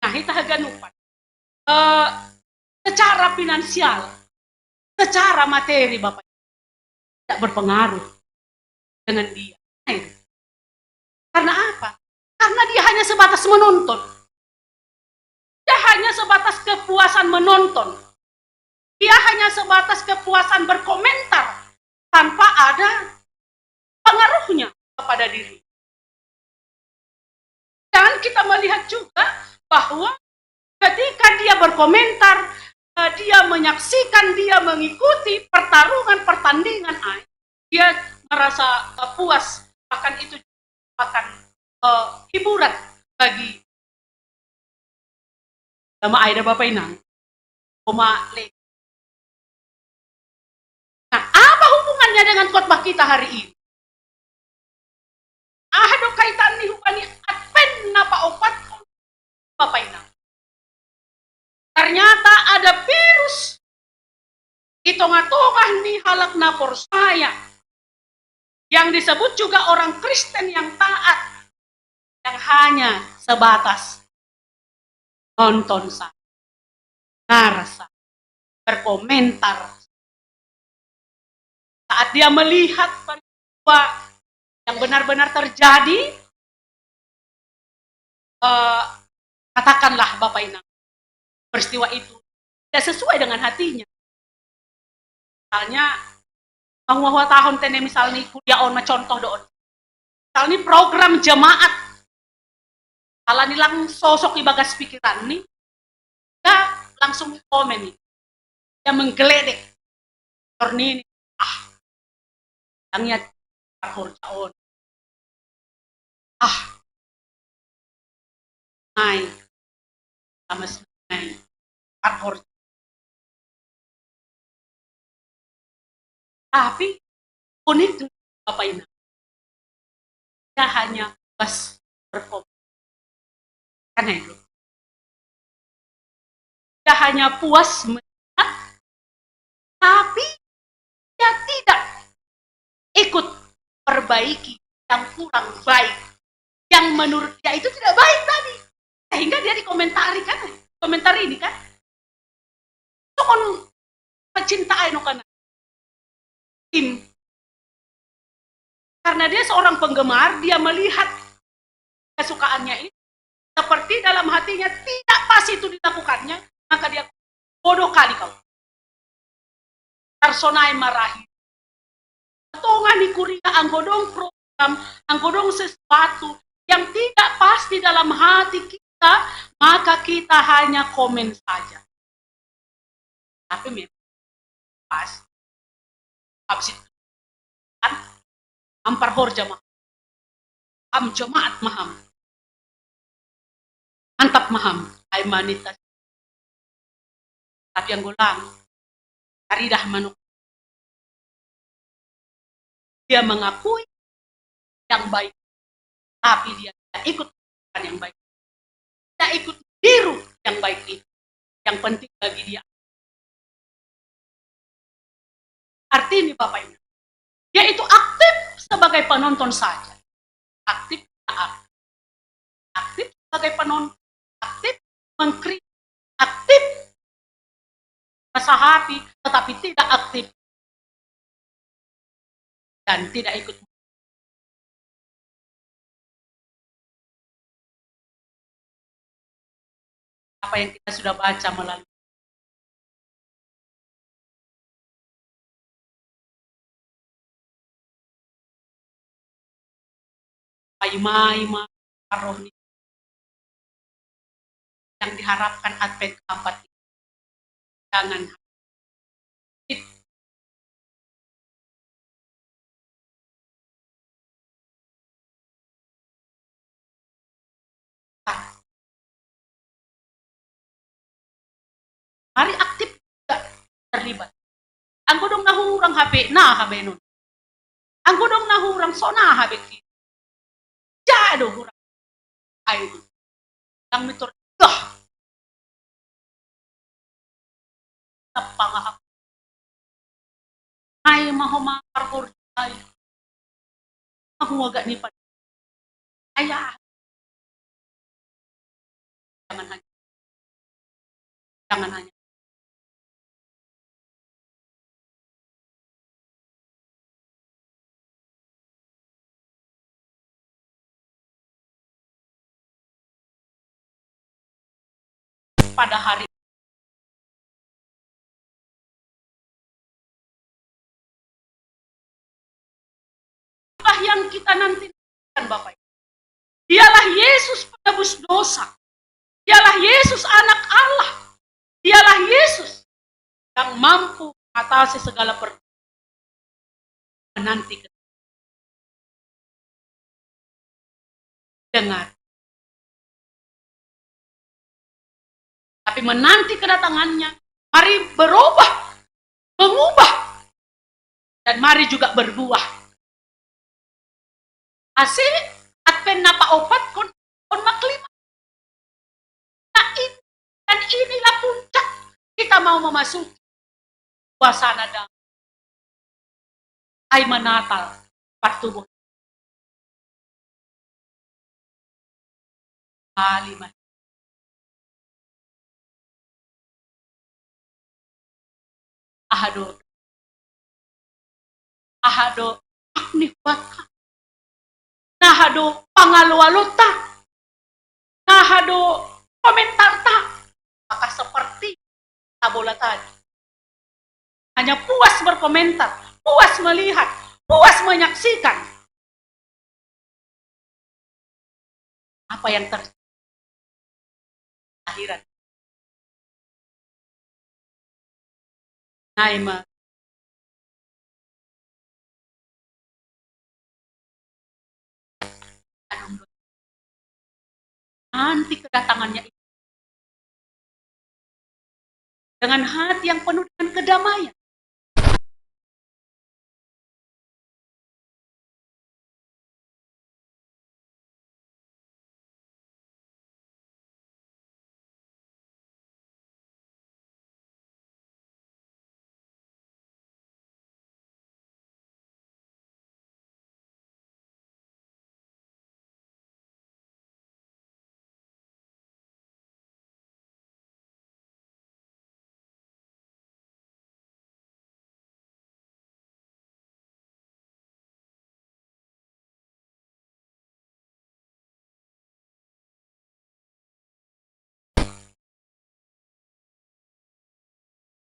Nah, hita haganupan. Eh, secara finansial, secara materi Bapak tidak berpengaruh dengan dia. Nah, itu. Karena apa? Karena dia hanya sebatas menonton. Dia hanya sebatas kepuasan menonton. Dia hanya sebatas kepuasan berkomentar tanpa ada pengaruhnya kepada diri. Dan kita melihat juga bahwa ketika dia berkomentar, eh, dia menyaksikan, dia mengikuti pertarungan, pertandingan, ai, dia merasa uh, puas, bahkan itu akan uh, hiburan bagi sama Aida Bapak Inang. Nah, apa hubungannya dengan khotbah kita hari ini? Ada kaitan nih hubungan Advent napa opat Bapak Inang. Ternyata ada virus di tengah-tengah nih halak naporsaya yang disebut juga orang Kristen yang taat, yang hanya sebatas nonton saja, ngarasa, berkomentar. Saat dia melihat peristiwa yang benar-benar terjadi, eh, katakanlah Bapak Inang, peristiwa itu tidak sesuai dengan hatinya. Misalnya, tahun tahun tene misalnya kuliah on contoh doon. Misalnya program jemaat, kalau nilang sosok ibagas pikiran nih, dia langsung komen nih. Dia menggeledek. Torni ini, ah, yang ya, horja on. Ah, hai, sama sekali. Horja. Tapi unik Bapak Inang. Dia hanya pas berkomentar. Karena itu. Dia hanya puas melihat, tapi dia tidak ikut perbaiki yang kurang baik, yang menurut dia itu tidak baik tadi, sehingga dia dikomentari kan, komentar ini kan, tokon pecinta ayo kan tim, karena dia seorang penggemar, dia melihat kesukaannya itu seperti dalam hatinya tidak pas itu dilakukannya, maka dia bodoh kali kau. Tarsonai marahi. Tonga ni kuria anggo dong program, anggo dong sesuatu yang tidak pas di dalam hati kita, maka kita hanya komen saja. Tapi memang pas habis itu kan ampar horja maham, am jemaat maham, mantap maham, ai manita. Tapi yang golang, taridah manuk. Dia mengakui yang baik, tapi dia tidak ikut yang baik. Tidak ikut niru yang baik itu. Yang penting bagi dia. Artinya Bapak Ibu, dia itu aktif sebagai penonton saja. Aktif, aktif. Aktif sebagai penonton, aktif mengkritik, aktif masahapi, tetapi tidak aktif dan tidak ikut apa yang kita sudah baca melalui mai-mai ma roh ni yang diharapkan Advent keempat ini. Jangan mari aktif juga terlibat. Anggo dong nahurang H P, nah H P nun. Anggo dong nahurang sona H P ki. Jado hurang. Ayo. Yang mitur. Dah. Tepang aku. Ayo mau ma parkur. Ayo. Aku agak nipat. Ayah. Jangan hanya, jangan hanya pada hari yang kita nanti Bapak. Dialah Yesus penebus dosa. Dialah Yesus anak Allah. Dialah Yesus yang mampu mengatasi segala pergumulan. Menanti dengar. Tapi menanti kedatangannya, mari berubah, mengubah, dan mari juga berbuah. Asi Advent na paopat kon, kon maklima. Nah, in-, dan inilah puncak kita mau memasuki suasana damai. Ai manatal, partubuh. Kali ma-, aha do, aha do, ak ni hubatka. Naha do pangalo-alota. Naha do komentarta. Maka seperti tabola tadi. Hanya puas berkomentar, puas melihat, puas menyaksikan. Apa yang terjadi? Akhiran. Naima. Nanti kedatangannya itu dengan hati yang penuh dengan kedamaian.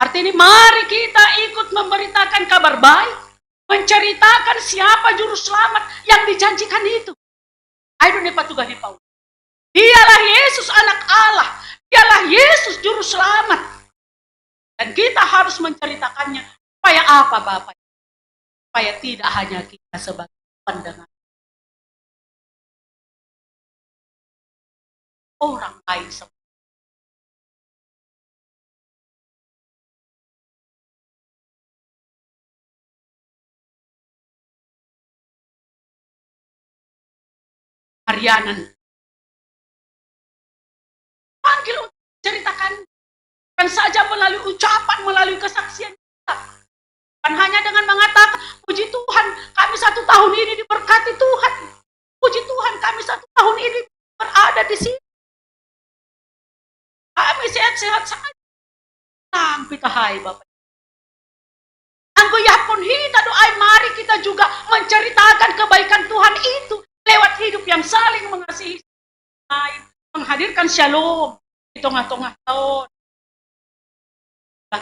Artinya, mari kita ikut memberitakan kabar baik, menceritakan siapa juru selamat yang dijanjikan itu. Ai do ni patugah ni Paulus. Dialah Yesus, Anak Allah. Dialah Yesus, Juru Selamat. Dan kita harus menceritakannya. Supaya apa, Bapak? Supaya tidak hanya kita sebagai pendengar. Orang lain semua. Marianan. Panggil untuk ceritakan. Bukan saja melalui ucapan, melalui kesaksian kita. Bukan hanya dengan mengatakan, "Puji Tuhan, kami satu tahun ini diberkati Tuhan. Puji Tuhan, kami satu tahun ini berada di sini. Kami sehat-sehat saja." Sampai tahai, Bapak. Anggo ia pun hita do ai, mari kita juga menceritakan kebaikan Tuhan itu lewat hidup yang saling mengasihi lain, menghadirkan shalom di tengah-tengah tahun.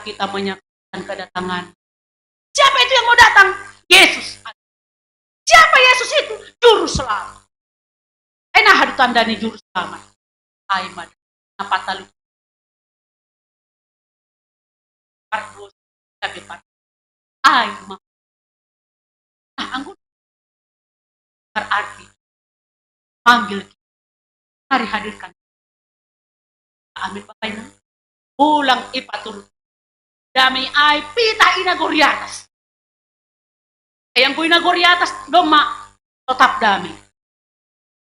Kita menyaksikan kedatangan. Siapa itu yang mau datang? Yesus. Siapa Yesus itu? Juru selamat. Ai naha do tanda ni juru selamat? Ai ma, na patalu. Pardos, tapi par-, ai ma. Nah, anggo berarti panggil kita, mari hadirkan. Amin, Bapak Ibu. Ulang ipatur. Dame ai pitah i nagori atas. Yang ku i nagori atas, domma tetap damai.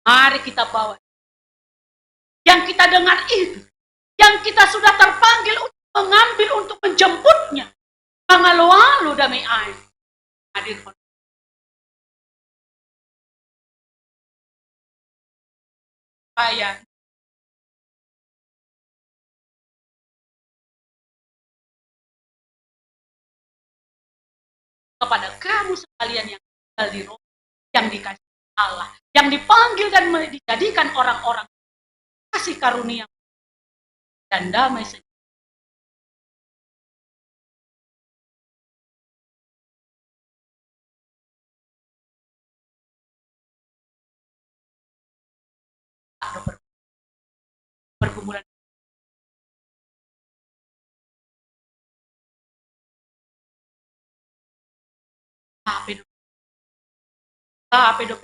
Mari kita bawa yang kita dengar itu, yang kita sudah terpanggil untuk mengambil, untuk menjemputnya. Pangalo-alo dame ai. Hadir. Supaya kepada kamu sekalian yang tinggal di Roma, yang dikasihi Allah, yang dipanggil dan me-, dijadikan orang-orang kasih karunia dan damai sejahtera. Pergumulan. Apa do? Apa do?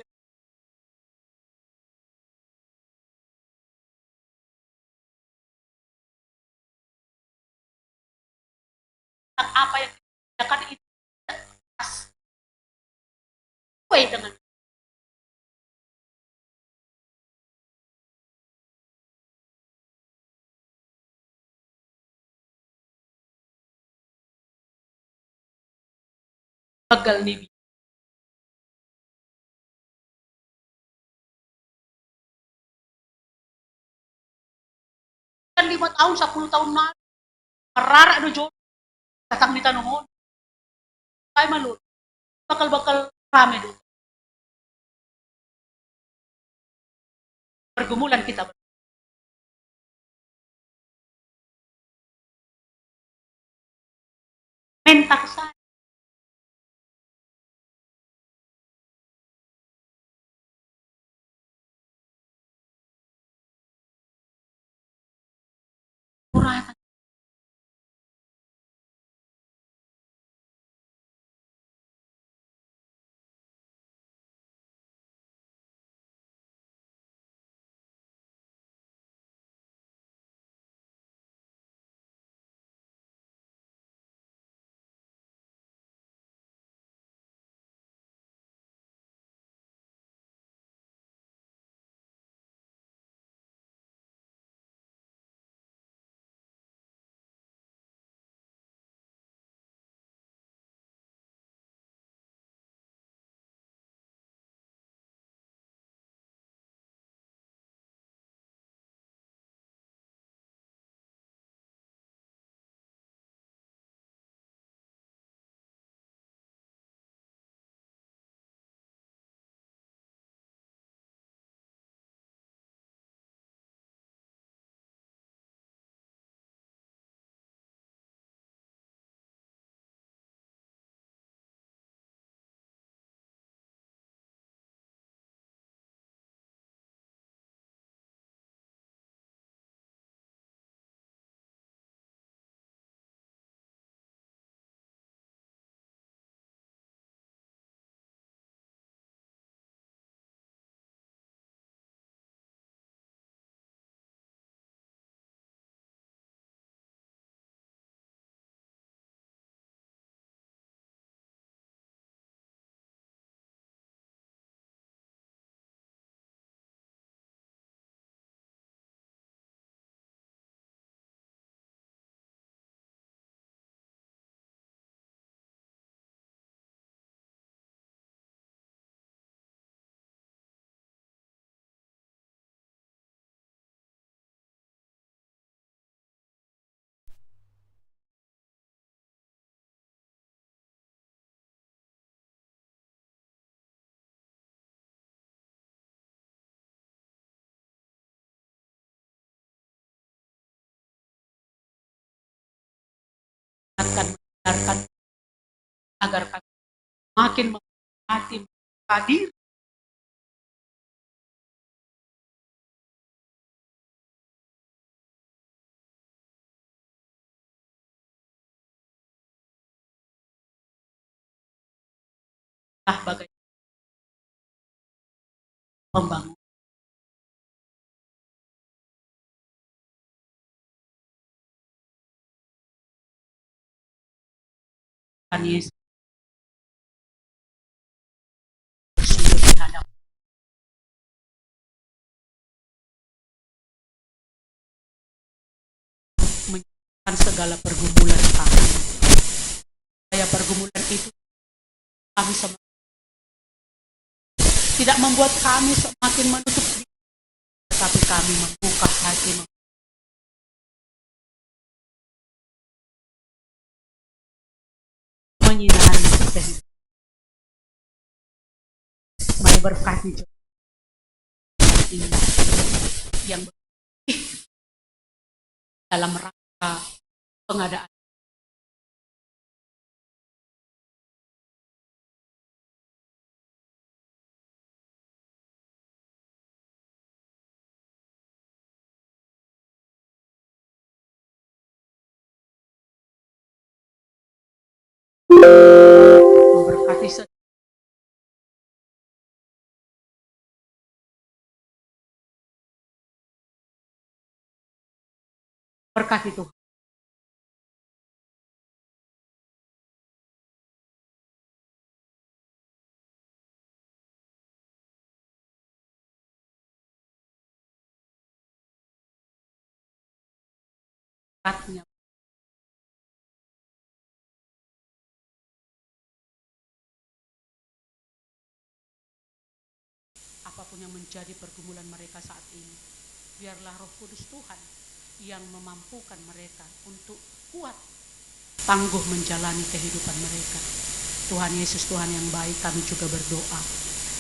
Gagal ni bi. Kan lima tahun, sepuluh tahun na. Marara do jo. Datang di tanoh on. Kai malu. Bakal-bakal rame do. Pergumulan kita. Mentak sa. Kuratan. Akan mendengarkan agar kami makin hati hadir. Nah, bagai pembangun Tuhan Yesus. Sungguh dihadap menyerahkan segala pergumulan kami. Supaya pergumulan itu kami sem- tidak membuat kami semakin menutup diri, tetapi kami membuka hati, menyinarangi kehidupan. Mari berkati juga yang dalam rangka pengadaan. Memberkati se- Berkati Tuhan. Berkatnya. Apapun yang menjadi pergumulan mereka saat ini, biarlah Roh Kudus Tuhan yang memampukan mereka untuk kuat, tangguh menjalani kehidupan mereka. Tuhan Yesus, Tuhan yang baik, kami juga berdoa.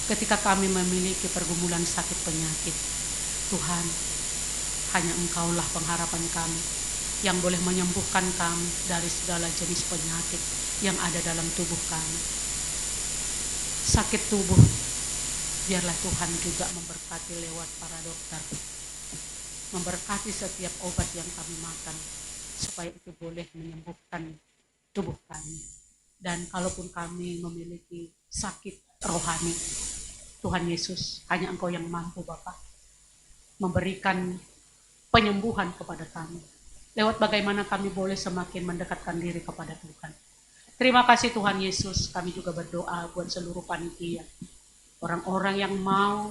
Ketika kami memiliki pergumulan sakit penyakit, Tuhan, hanya Engkaulah pengharapan kami yang boleh menyembuhkan kami dari segala jenis penyakit yang ada dalam tubuh kami. Sakit tubuh, biarlah Tuhan juga memberkati lewat para dokter. Memberkati setiap obat yang kami makan, supaya itu boleh menyembuhkan tubuh kami. Dan kalaupun kami memiliki sakit rohani, Tuhan Yesus, hanya Engkau yang mampu, Bapak, memberikan penyembuhan kepada kami. Lewat bagaimana kami boleh semakin mendekatkan diri kepada Tuhan. Terima kasih Tuhan Yesus, kami juga berdoa buat seluruh panitia. Orang-orang yang mau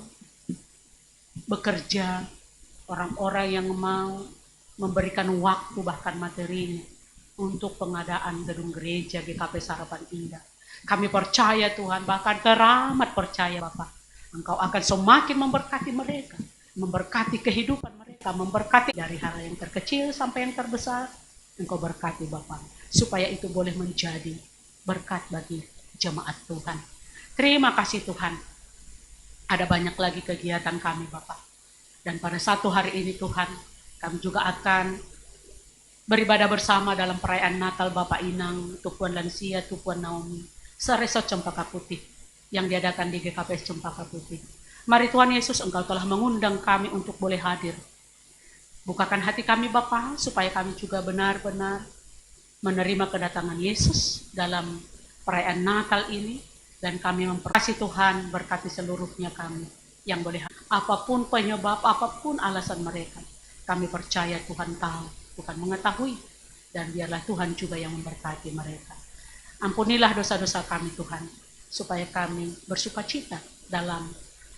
bekerja, orang-orang yang mau memberikan waktu bahkan materinya untuk pengadaan gedung gereja G K P Sarapan Indah. Kami percaya Tuhan, bahkan teramat percaya Bapak, Engkau akan semakin memberkati mereka, memberkati kehidupan mereka, memberkati dari hal yang terkecil sampai yang terbesar. Engkau berkati Bapak, supaya itu boleh menjadi berkat bagi jemaat Tuhan. Terima kasih Tuhan, ada banyak lagi kegiatan kami Bapak. Dan pada satu hari ini Tuhan, kami juga akan beribadah bersama dalam perayaan Natal Bapak Inang, Tupuan Lansia, Tupuan Naomi, Seresot Cempaka Putih yang diadakan di G K P S Cempaka Putih. Mari Tuhan Yesus, Engkau telah mengundang kami untuk boleh hadir. Bukakan hati kami Bapa, supaya kami juga benar-benar menerima kedatangan Yesus dalam perayaan Natal ini, dan kami memperkasih Tuhan, berkati seluruhnya kami yang boleh, apapun penyebab, apapun alasan mereka, kami percaya Tuhan tahu, Tuhan mengetahui, dan biarlah Tuhan juga yang memberkati mereka. Ampunilah dosa-dosa kami Tuhan, supaya kami bersukacita dalam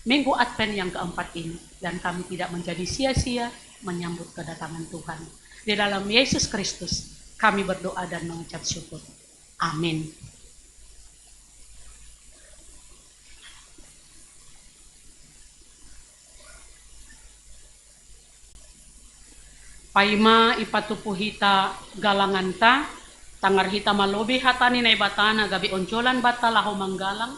minggu Advent yang keempat ini, dan kami tidak menjadi sia-sia menyambut kedatangan Tuhan. Di dalam Yesus Kristus kami berdoa dan mengucap syukur. Amin. Paima ipatupu hita galanganta, tangar hita malobi hata ni Naibata na gabe onjolan banta laho manggalang,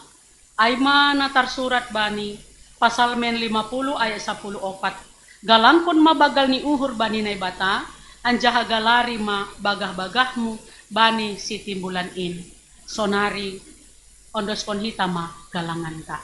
ai ma na tarsurat bani Pasalmen lima puluh ayat sapuluh opat, galangkon ma banggal ni uhur bani Naibata, anjaha galari ma bagah-bagahmu bani sitimbulan in. Sonari ondoskon hita ma galanganta.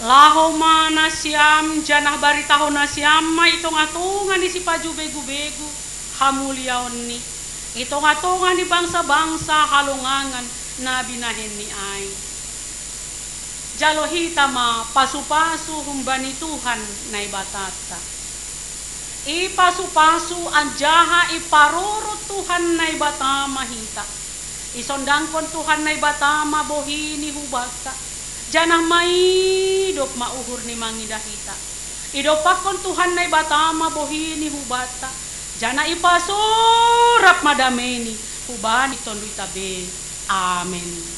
Laho ma nasiam, janah baritaho nasiam ma i tongah-tongah ni sipajubegu-begu hamuliaonni, i tongah-tongah ni bangsa-bangsa halongangan na binahenni ai. Jalo hita ma pasu-pasu humbani Tuhan Naibatanta. Ipasu-pasu anjaha iparorot Tuhan Naibata ma hita. Isondangkon Tuhan Naibata ma bohi-Ni hubanta, janah maidop ma uhur-Ni mangidah hita. Idompakkon Tuhan Naibata ma bohi-Ni hubanta, janah ipasurap ma damei-Ni hubani tonduy-Ta be. Amen.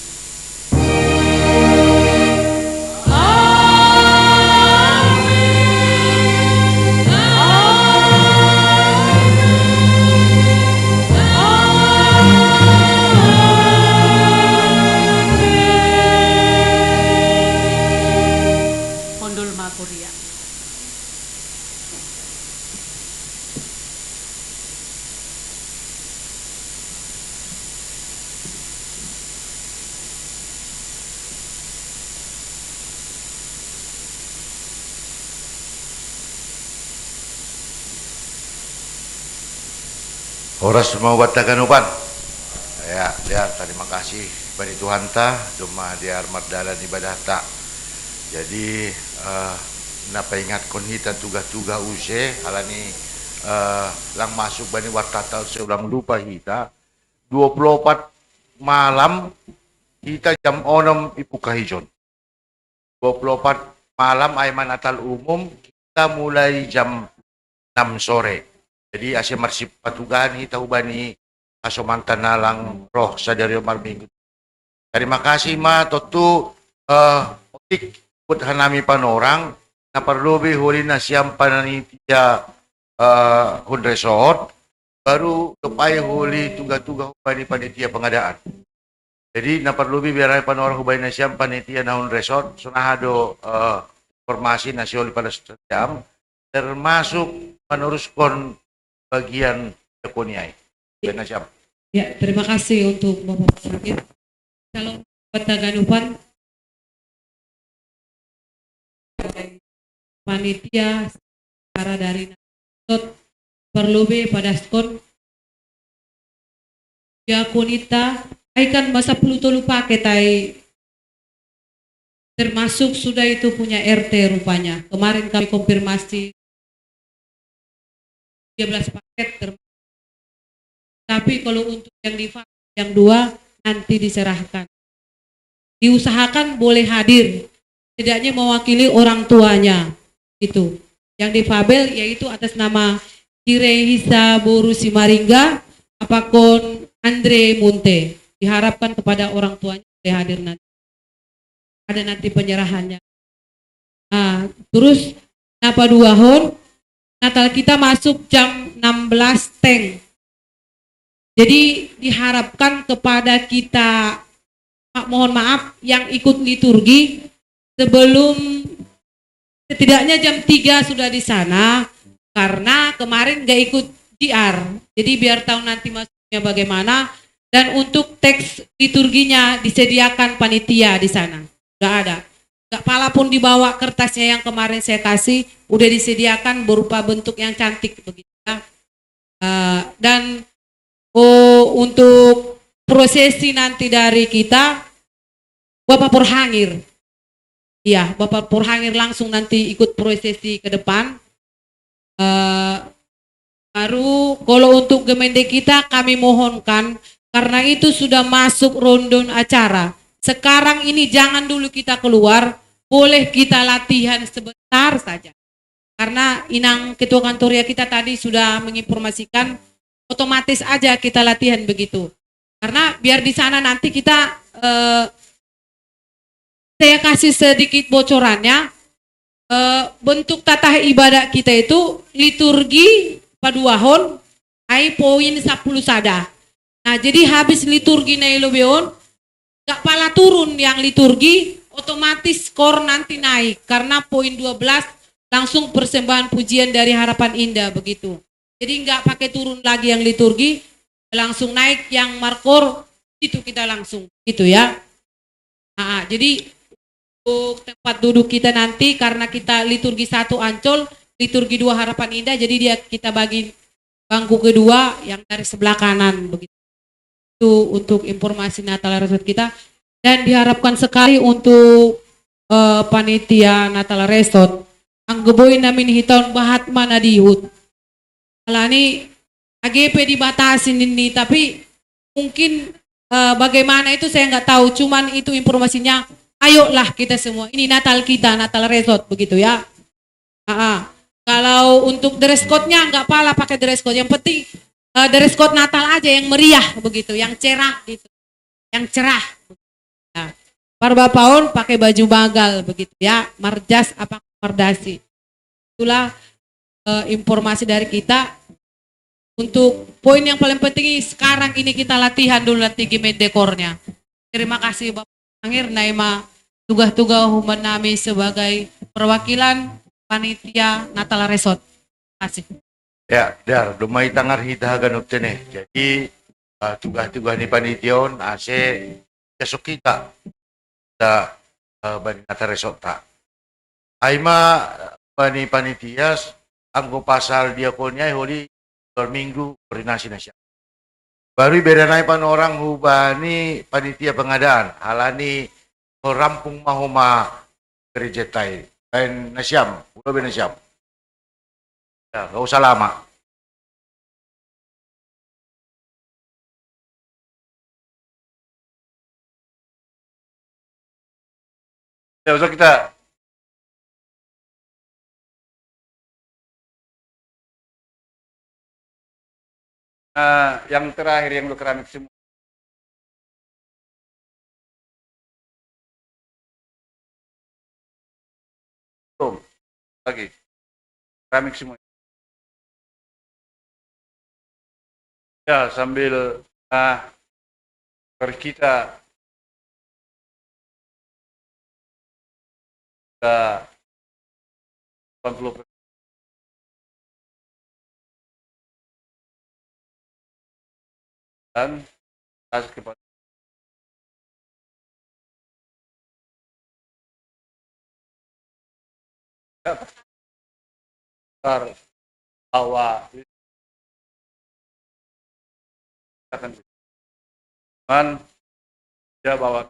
Hundul ma kuria. Horas ma ubat taganupan. Ya, ya, tarima kasih bani Tuhanta, domma diar mardalan ibadahta. Jadi, eh, napaingatkon hita tuga-tuga use, alani, eh, lang masuk bani wartata use ulang lupa hita. Dua puluh opat malam hita jam onom ipukahijon. Dua puluh opat malam ai ma Natal umum, kita mulai jam enam sore. Jadi ase marsipatugahan hita hubani asomanta na lang roh sadari on marminggu. Tarima kasih ma tontu, eh, otik buat hanami panorang, na parlobi holi nasiam panitia, eh, hun resort, baru dob ai holi tuga-tuga hubani panitia pengadaan. Jadi na parlobi biar ai panorang hubani nasiam panitia na hun resort, sonaha do, eh, informasi na sioli pada nasiam, termasuk meneruskan bagian diakoni ai. Hubani nasiam. Ya, terima kasih untuk Bapak Sakit. Kalau Kota Ganupan, panitia, para dari Natot, parlobi padaskon diakonita, ai kan ma sapuluh tolu paket ai, termasuk sudah itu punya R T rupanya. Kemarin kami konfirmasi tiga belas paket termasuk. Tapi kalau untuk yang di yang dua nanti diserahkan. Diusahakan boleh hadir, setidaknya mewakili orang tuanya itu. Yang difabel yaitu atas nama Cirehisa Boru Simaringga, apakon Andre Munte. Diharapkan kepada orang tuanya boleh hadir nanti. Ada nanti penyerahannya. Nah, terus na paduahon, Natal kita masuk jam enam belas teng. Jadi diharapkan kepada kita, ma-, mohon maaf, yang ikut liturgi sebelum setidaknya jam tiga sudah di sana, karena kemarin nggak ikut J R. Jadi biar tahu nanti masuknya bagaimana. Dan untuk teks liturginya disediakan panitia di sana. Nggak ada. Nggak pala pun dibawa kertasnya yang kemarin saya kasih, udah disediakan berupa bentuk yang cantik begitu ya. Eh, dan, oh, untuk prosesi nanti dari kita, Bapak Porhangir. Iya, Bapak Porhangir langsung nanti ikut prosesi ke depan. Eh, baru kalau untuk Gemende kita, kami mohonkan, karena itu sudah masuk rondon acara. Sekarang ini jangan dulu kita keluar, boleh kita latihan sebentar saja. Karena Inang Ketua Kantoria kita tadi sudah menginformasikan, otomatis aja kita latihan begitu. Karena biar di sana nanti kita, eh, saya kasih sedikit bocorannya, eh, bentuk tata ibadah kita itu liturgi paduahon, ai poin sapuluh sada. Nah, jadi habis liturgi na i lobi on, nggak pala turun yang liturgi, otomatis kor nanti naik karena poin dua belas langsung persembahan pujian dari Harapan Indah begitu. Jadi nggak pakai turun lagi yang liturgi, langsung naik yang markor, itu kita langsung gitu ya. Ah, jadi untuk tempat duduk kita nanti, karena kita liturgi satu Ancol, liturgi dua Harapan Indah, jadi dia kita bagi bangku kedua yang dari sebelah kanan begitu. Itu untuk informasi Natal Resort kita, dan diharapkan sekali untuk, eh, panitia Natal Resort. Anggo boi namin hita on bahat ma na dihut. Alani age pe dibatasi ninna, tapi mungkin, eh, bagaimana itu saya nggak tahu, cuman itu informasinya, ayolah kita semua, ini Natal kita, Natal Resort begitu ya. Ah, ah. Kalau untuk dress code-nya nggak pala pakai dress code, yang penting, eh, dress code Natal aja yang meriah begitu, yang cerah gitu, yang cerah. Nah, parbapaon pakai baju magal begitu ya, marjas apa mardasi. Itulah, eh, informasi dari kita. Untuk poin yang paling penting sekarang ini kita latihan dulu nanti Gemende kornya. Terima kasih Bapak Angir, na i ma tuga-tuga human nami sebagai perwakilan panitia Natal Resort. Terima kasih. Ya, dar, domma itangar hita haganup tene. Jadi, eh, tuga-tuga ni panitia on ase jasok hita, hita, eh, bani Natal Resort ta. Ai ma, eh, bani panitia, anggo pasal diakoni ai holi per minggu koordinasi nasiam. Baru iberenai panorang hubani panitia pengadaan, alani rampung ma homa gereja tai. Baen nasiam, ulo baen nasiam. Ya, nggak usah lama. Ya, usah kita. Nah, yang terakhir yang udah keramik semua. Belum. Lagi. Keramik semua. Ya, sambil, ah, per kita kita delapan puluh persen. Dan kasih kepada besar bahwa akan, cuman dia bawa.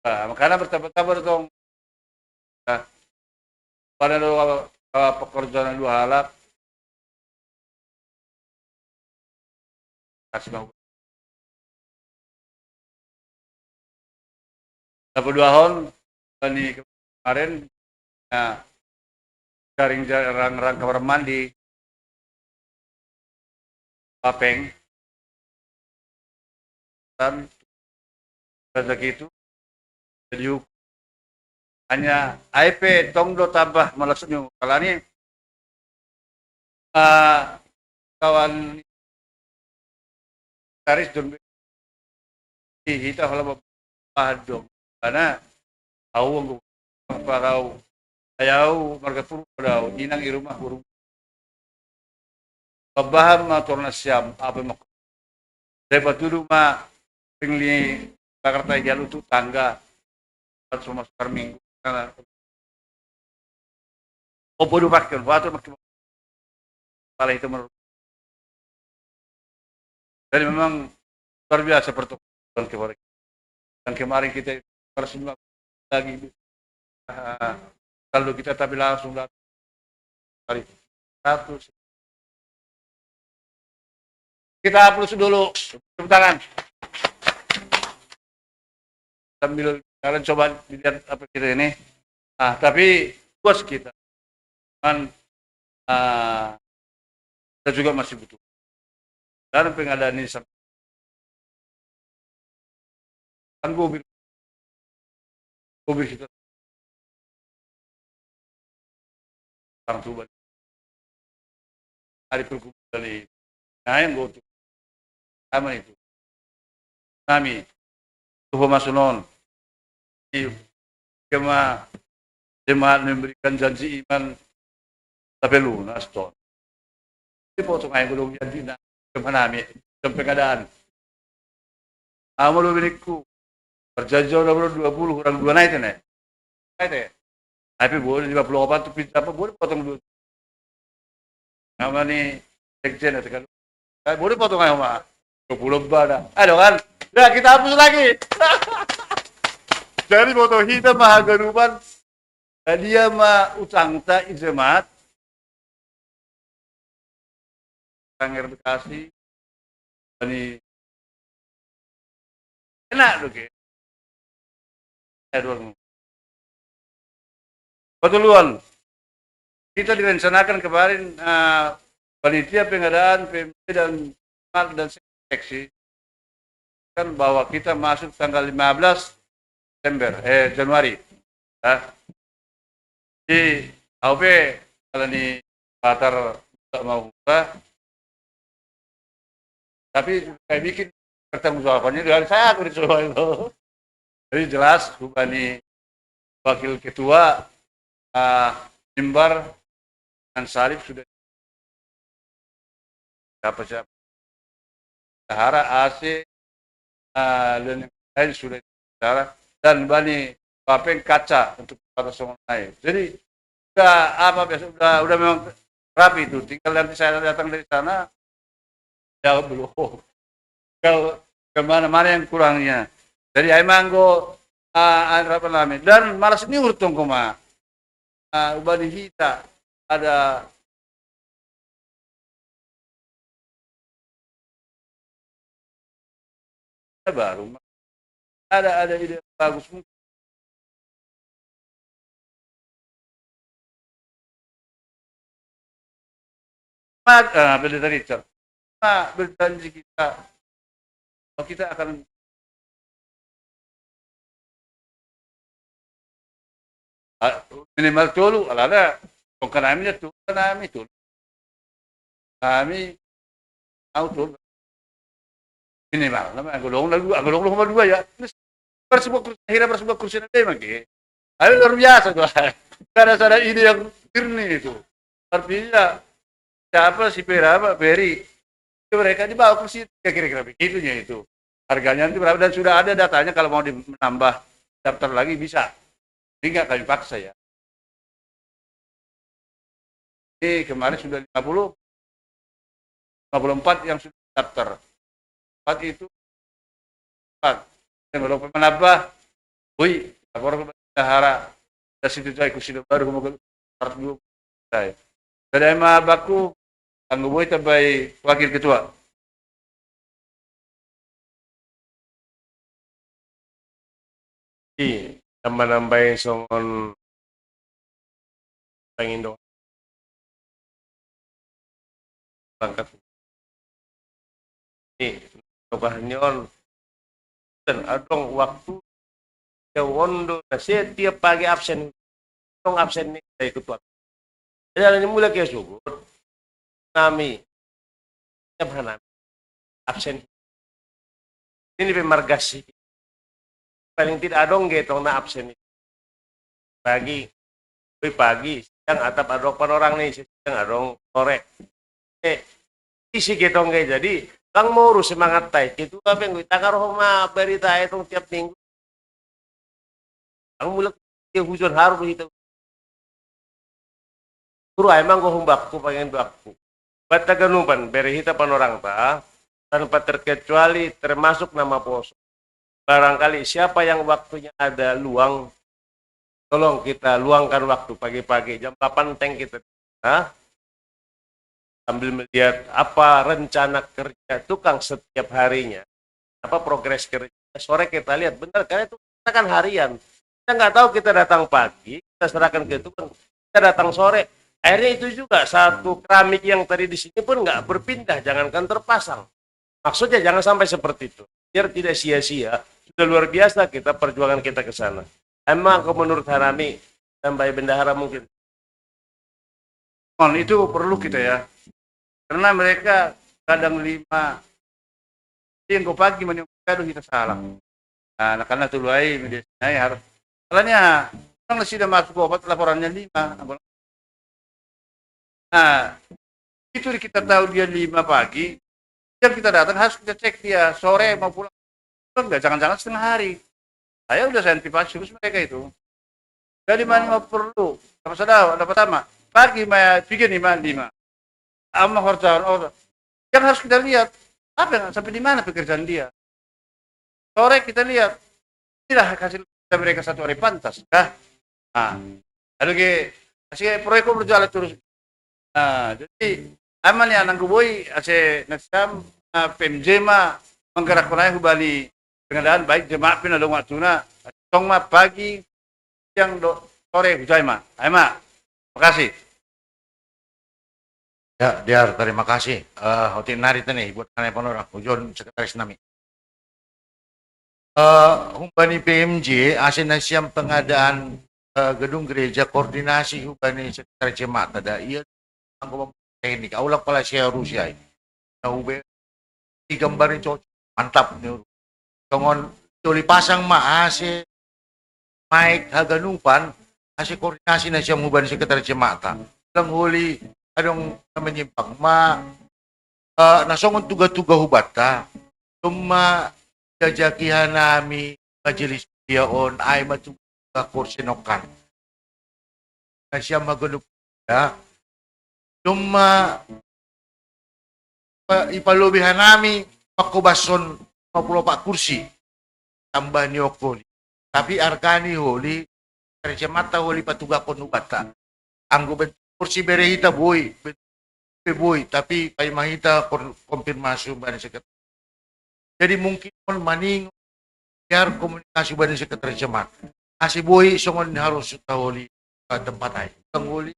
Nah, makanya bertambah-tambah dong. Nah, pada dua, eh, pekerjaan dua halak kasih mau. Dapat dua hon, ini kemarin, nah, garing jarang rang kamar mandi, papeng, dan rezeki itu jadi hukum. Hanya ai pe tong do tambah malasnyo kalani, ah, kawan taris don hita kalau pahadong. Karena au anggo parau, ayau marga puru padau, inang i rumah burung. Pabaham ma torna siam, apa mak-, daripada tudu ma pingli Jakarta igal untuk tangga, pas masuk minggu. Karena opo du pakai, buat makin pala itu menurut. Jadi memang luar biasa pertemuan kemarin. Dan kemarin kita harus lagi, ah, kalau kita tapi langsung datang dari seratus. Kita aplaus dulu, tepuk tangan. Sambil kalian coba dilihat apa kita ini. Ah, tapi puas kita. Cuman, ah, kita juga masih butuh. Dan pengadaan ini sangat, kan gua pikir, gua pikir kita orang tua balik. Hari perkumpulan ini. Nah, yang gua tuh. Sama itu. Nami. Tuh masuk non. Di kema jemaat memberikan janji iman, tapi lunas, ton. Dipotong aja gulung janji, nah, kemana mi? Sampai keadaan. Amo lo biniku. Perjanjian udah dua puluh, orang dua naik, nih. Naik, nih. Tapi boleh lima puluh opat tuh, apa, boleh potong dua. Nama nih, sekjen atau kalau, eh, boleh potong aja, Mak. Dua puluh lebah dah. Aduh kan. Udah, kita hapus lagi. Jadi foto kita mah garuban. Tadi ya mah utang ta i jemaat. Sanggar Bekasi. Ini enak tuh, Ki. Edward. Betul, Wan. Kita direncanakan kemarin, eh, panitia pengadaan P M P dan dan seksi kan bahwa kita masuk tanggal lima belas Desember, eh, Januari. Ya. Jadi, au pe, kalau ni patar tak mau buka, tapi saya bikin pertanggungjawabannya dari saya, aku disuruh itu. Jadi jelas, hubani wakil ketua, ah, mimbar dan salib sudah siapa-siapa. Tahara, A C, ah, dan yang lain sudah bicara. Dan bani papeng kaca untuk pada songon lain. Jadi, udah apa biasa, udah, udah memang rapi itu. Tinggal nanti saya datang dari sana, Ya, belum. Kalau kemana-mana yang kurangnya. Jadi, ai ma anggo, ah, an rap nami. Dan malas ni urtung koma. Ah, ubani hita ada baru. Ada, ada ide bagus. Mat, ah, Pendeta Richard. Nah, berjanji kita. Bahwa kita akan, ah, minimal tolu, alana, tong kanami ya tolu, kanami tolu. Kami, au tolu. Minimal, nama, anggo long na dua, anggo long na dua ya. Terus, bersebut kursi, akhirnya bersebut kursi na memang ke. Tapi luar biasa tuh. Ada, ada ide yang murni itu. Artinya, siapa si Pera, Pak Peri? Itu mereka dibawa kursi, ya kira-kira begitunya itu. Harganya nanti berapa, dan sudah ada datanya, kalau mau di-, menambah daftar lagi bisa. Jadi nggak kami paksa ya. Ini kemarin sudah lima puluh, lima puluh empat yang sudah daftar. Empat itu, empat. Yang belum menambah, woi, lapor ke bendahara. Dari situ saya kursi baru, mau ke seratus dua puluh. Saya. Dari ma baku, anggo boi tambai wakil ketua. I, tambah-nambahi songon pangindo. Berangkat. I, togahan ni on. Dan adong waktu, ya ondo, na setiap pagi absen. Adong absen ni, saya ikut waktu. Jadi, ala ni mulak ia suhut. Nami. Tiap hanami. Absen. Ini pe margas. Paling tidak adong ge tong na absen. Pagi. Oi, pagi, siang atap adong panorang ni, siang adong sore. Eh, isi ge tong ge. Jadi, lang moru semangat tai. Ketua pe nggo i, tangkas roha ma berita i tong tiap minggu. Ang mulak ia hujon haru do hita. Turu ai ma anggo humbakku, pangindo bakku. Banta ganupan, bere hita panorangta, tanpa terkecuali termasuk na maposo. Barangkali siapa yang waktunya ada luang, tolong kita luangkan waktu pagi-pagi jam delapan teng kita, ha? Sambil melihat apa rencana kerja tukang setiap harinya, apa progres kerja. Sore kita lihat, benar, karena itu kita kan harian. Kita nggak tahu, kita datang pagi, kita serahkan ke tukang, kita datang sore. Akhirnya itu juga satu keramik yang tadi di sini pun nggak berpindah, jangankan terpasang. Maksudnya jangan sampai seperti itu. Biar tidak sia-sia, sudah luar biasa kita perjuangan kita ke sana. Emang kalau menurut Harami, tambah bendahara mungkin. Itu perlu kita ya. Karena mereka kadang lima, yang kau pagi mani kado kita salah. Nah, karena tulu ai media ai harus. Salahnya, orang sudah masuk opat laporannya lima. Nah, itu kita tahu dia lima pagi, yang kita datang harus kita cek dia sore mau pulang. Enggak, jangan-jangan setengah hari. Saya udah saya antisipasi khusus mereka itu. Jadi mana mau perlu, apa saudara, ada pertama, pagi maya tiga lima lima. Ama horjaon orang. Yang harus kita lihat, apa yang sampai di mana pekerjaan dia. Sore kita lihat, tidak hasil kerja mereka satu hari pantas kah? Nah, lalu ke, masih proyek berjalan terus. Nah, jadi, aman ya, nanggu boi, ase nasiam, ah, P M J ma, menggerakkan aja hubani pengadaan, baik jemaat pin ada waktu na, tong ma pagi, siang do, sore, hujai ma. Ayo ma, makasih. Ya, Diar, terima kasih. Eh, otik nari tene, buat kanai panorang, hujon sekretaris nami. Eh, humbani P M J, ase nasiam pengadaan, eh, gedung gereja, koordinasi humbani sekretaris jemaat, ada ia anggo teknik, aulak pala sia Rusia i. Nah, ube, digambari cocok, mantap ni. Songon toli pasang ma ase, maek haganupan, ase koordinasi nasiam humbani sekretaris jemaat. Lang holi adong na menyimpang ma, eh, na songon tuga-tuga hubanta, cuma jajaki hanami majelis dia on, ai ma tuga kursi nokan. Nasiam haganup, ya. Cuma ipalobi hanami, pakkobasson lima puluh opat kursi, tambah ni okko oli. Tapi argani oli, terjemata oli patugakon ubata. Anggo bentuk kursi bere hita boi, bentuk pe boi, tapi paima hita konfirmasi umbani sekretaris. Jadi mungkin on maning biar komunikasi umbani sekretaris jemaat. Asi boi songon harus taoli tempat ai. Tanggoli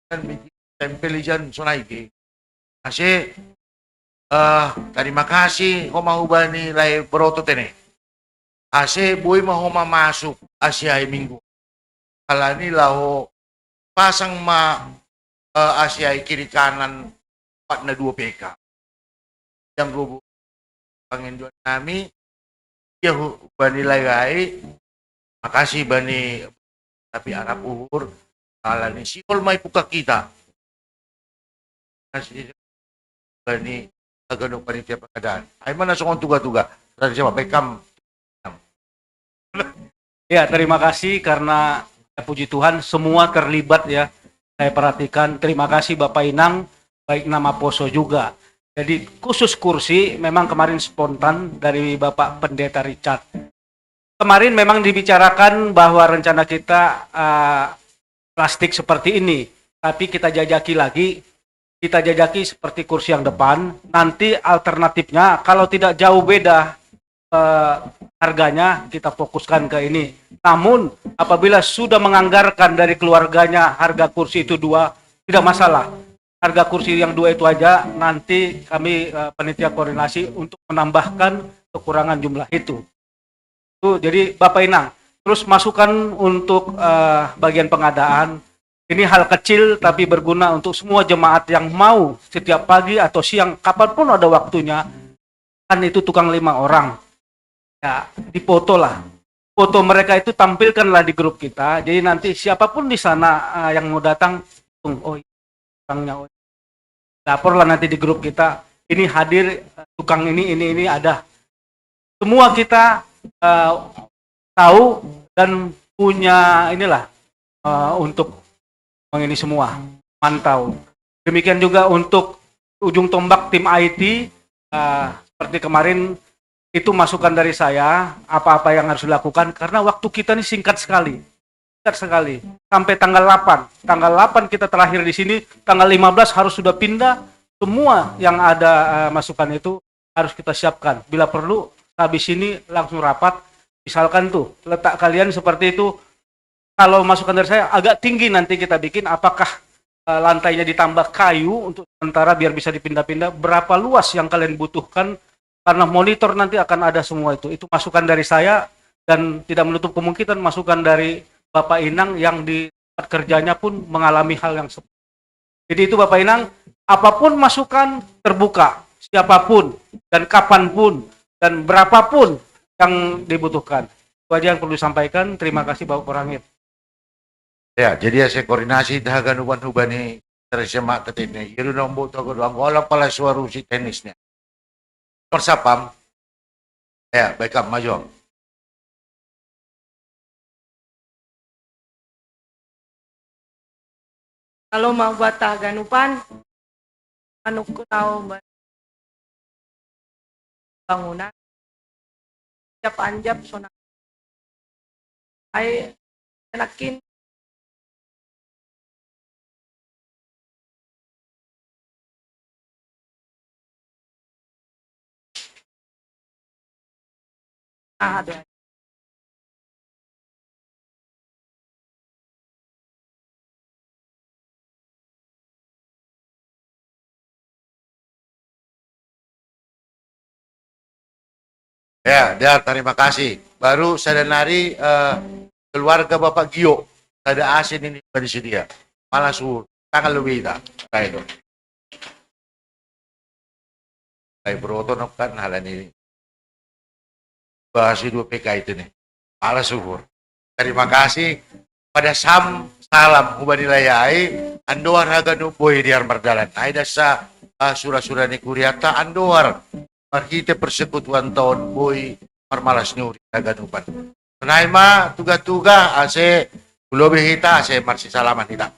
kan bikin tempel ijan sonai ge. Ase, eh, terima kasih homa hubani lae broto tene. Ase boi ma homa masuk asi ai minggu. Alani laho pasang ma, eh, asi ai kiri kanan patna dua P K. Yang gogo pangenduan nami, ya bani lae ai. Makasih bani, tapi arap uhur alani sihol mai puka kita. Kasih bani agano panitia pengadaan. Ai mana songon tuga-tuga. Tadi siapa? Bekam. Ya, terima kasih karena ya, puji Tuhan semua terlibat ya. Saya perhatikan. Terima kasih Bapak Inang, baik nama poso juga. Jadi khusus kursi memang kemarin spontan dari Bapak Pendeta Richard. Kemarin memang dibicarakan bahwa rencana kita uh, plastik seperti ini, tapi kita jajaki lagi, kita jajaki seperti kursi yang depan. Nanti alternatifnya kalau tidak jauh beda eh, harganya kita fokuskan ke ini. Namun apabila sudah menganggarkan dari keluarganya harga kursi itu dua, tidak masalah. Harga kursi yang dua itu aja nanti kami eh, panitia koordinasi untuk menambahkan kekurangan jumlah itu. Tuh, jadi Bapak Inang, terus masukan untuk eh, bagian pengadaan ini hal kecil tapi berguna untuk semua jemaat yang mau setiap pagi atau siang kapanpun ada waktunya kan itu tukang lima orang ya dipoto lah foto mereka itu tampilkanlah di grup kita jadi nanti siapapun di sana uh, yang mau datang oh tukangnya oh laporlah nanti di grup kita ini hadir eh, tukang ini ini ini ada semua kita uh, tahu dan punya inilah uh, untuk ini semua mantau demikian juga untuk ujung tombak tim I T uh, seperti kemarin itu masukan dari saya apa-apa yang harus dilakukan karena waktu kita ini singkat sekali singkat sekali sampai tanggal delapan tanggal delapan kita terakhir di sini tanggal lima belas harus sudah pindah semua yang ada uh, masukan itu harus kita siapkan bila perlu habis ini langsung rapat misalkan tuh letak kalian seperti itu kalau masukan dari saya agak tinggi nanti kita bikin apakah uh, lantainya ditambah kayu untuk sementara biar bisa dipindah-pindah berapa luas yang kalian butuhkan karena monitor nanti akan ada semua itu. Itu masukan dari saya dan tidak menutup kemungkinan masukan dari Bapak Inang yang di tempat kerjanya pun mengalami hal yang seperti itu. Jadi itu Bapak Inang, apapun masukan terbuka, siapapun dan kapanpun dan berapapun yang dibutuhkan. Itu aja yang perlu disampaikan. Terima kasih Bapak Korangit. Ya, jadi ya saya koordinasi dahagan uban hubani terjemah tetitnya. Iru nombo togo doang gola pala suaru si tenisnya. Persapam. Ya, baik maju. Kalau mau buat ganupan, anu ku tahu bangunan, jap anjap sona. Ai enakin Ya, dia terima kasih. Baru sadanari eh, keluarga Bapak Gio ada asin ini pada sedia. Malah suhur. Tangan lebih kita. Kayak itu. Kayak broto kan hal ini. Bahas dua P K itu nih. Malah suhur. Terima kasih pada sam salam hubani layai andoar haga nu boi di armardalan ai dasa uh, sura-sura ni kuriata andoar marhite persekutuan taon boi marmalas ni uri haga nupan. Nai ma tuga-tuga ase ulobi hita ase marsi salaman hita.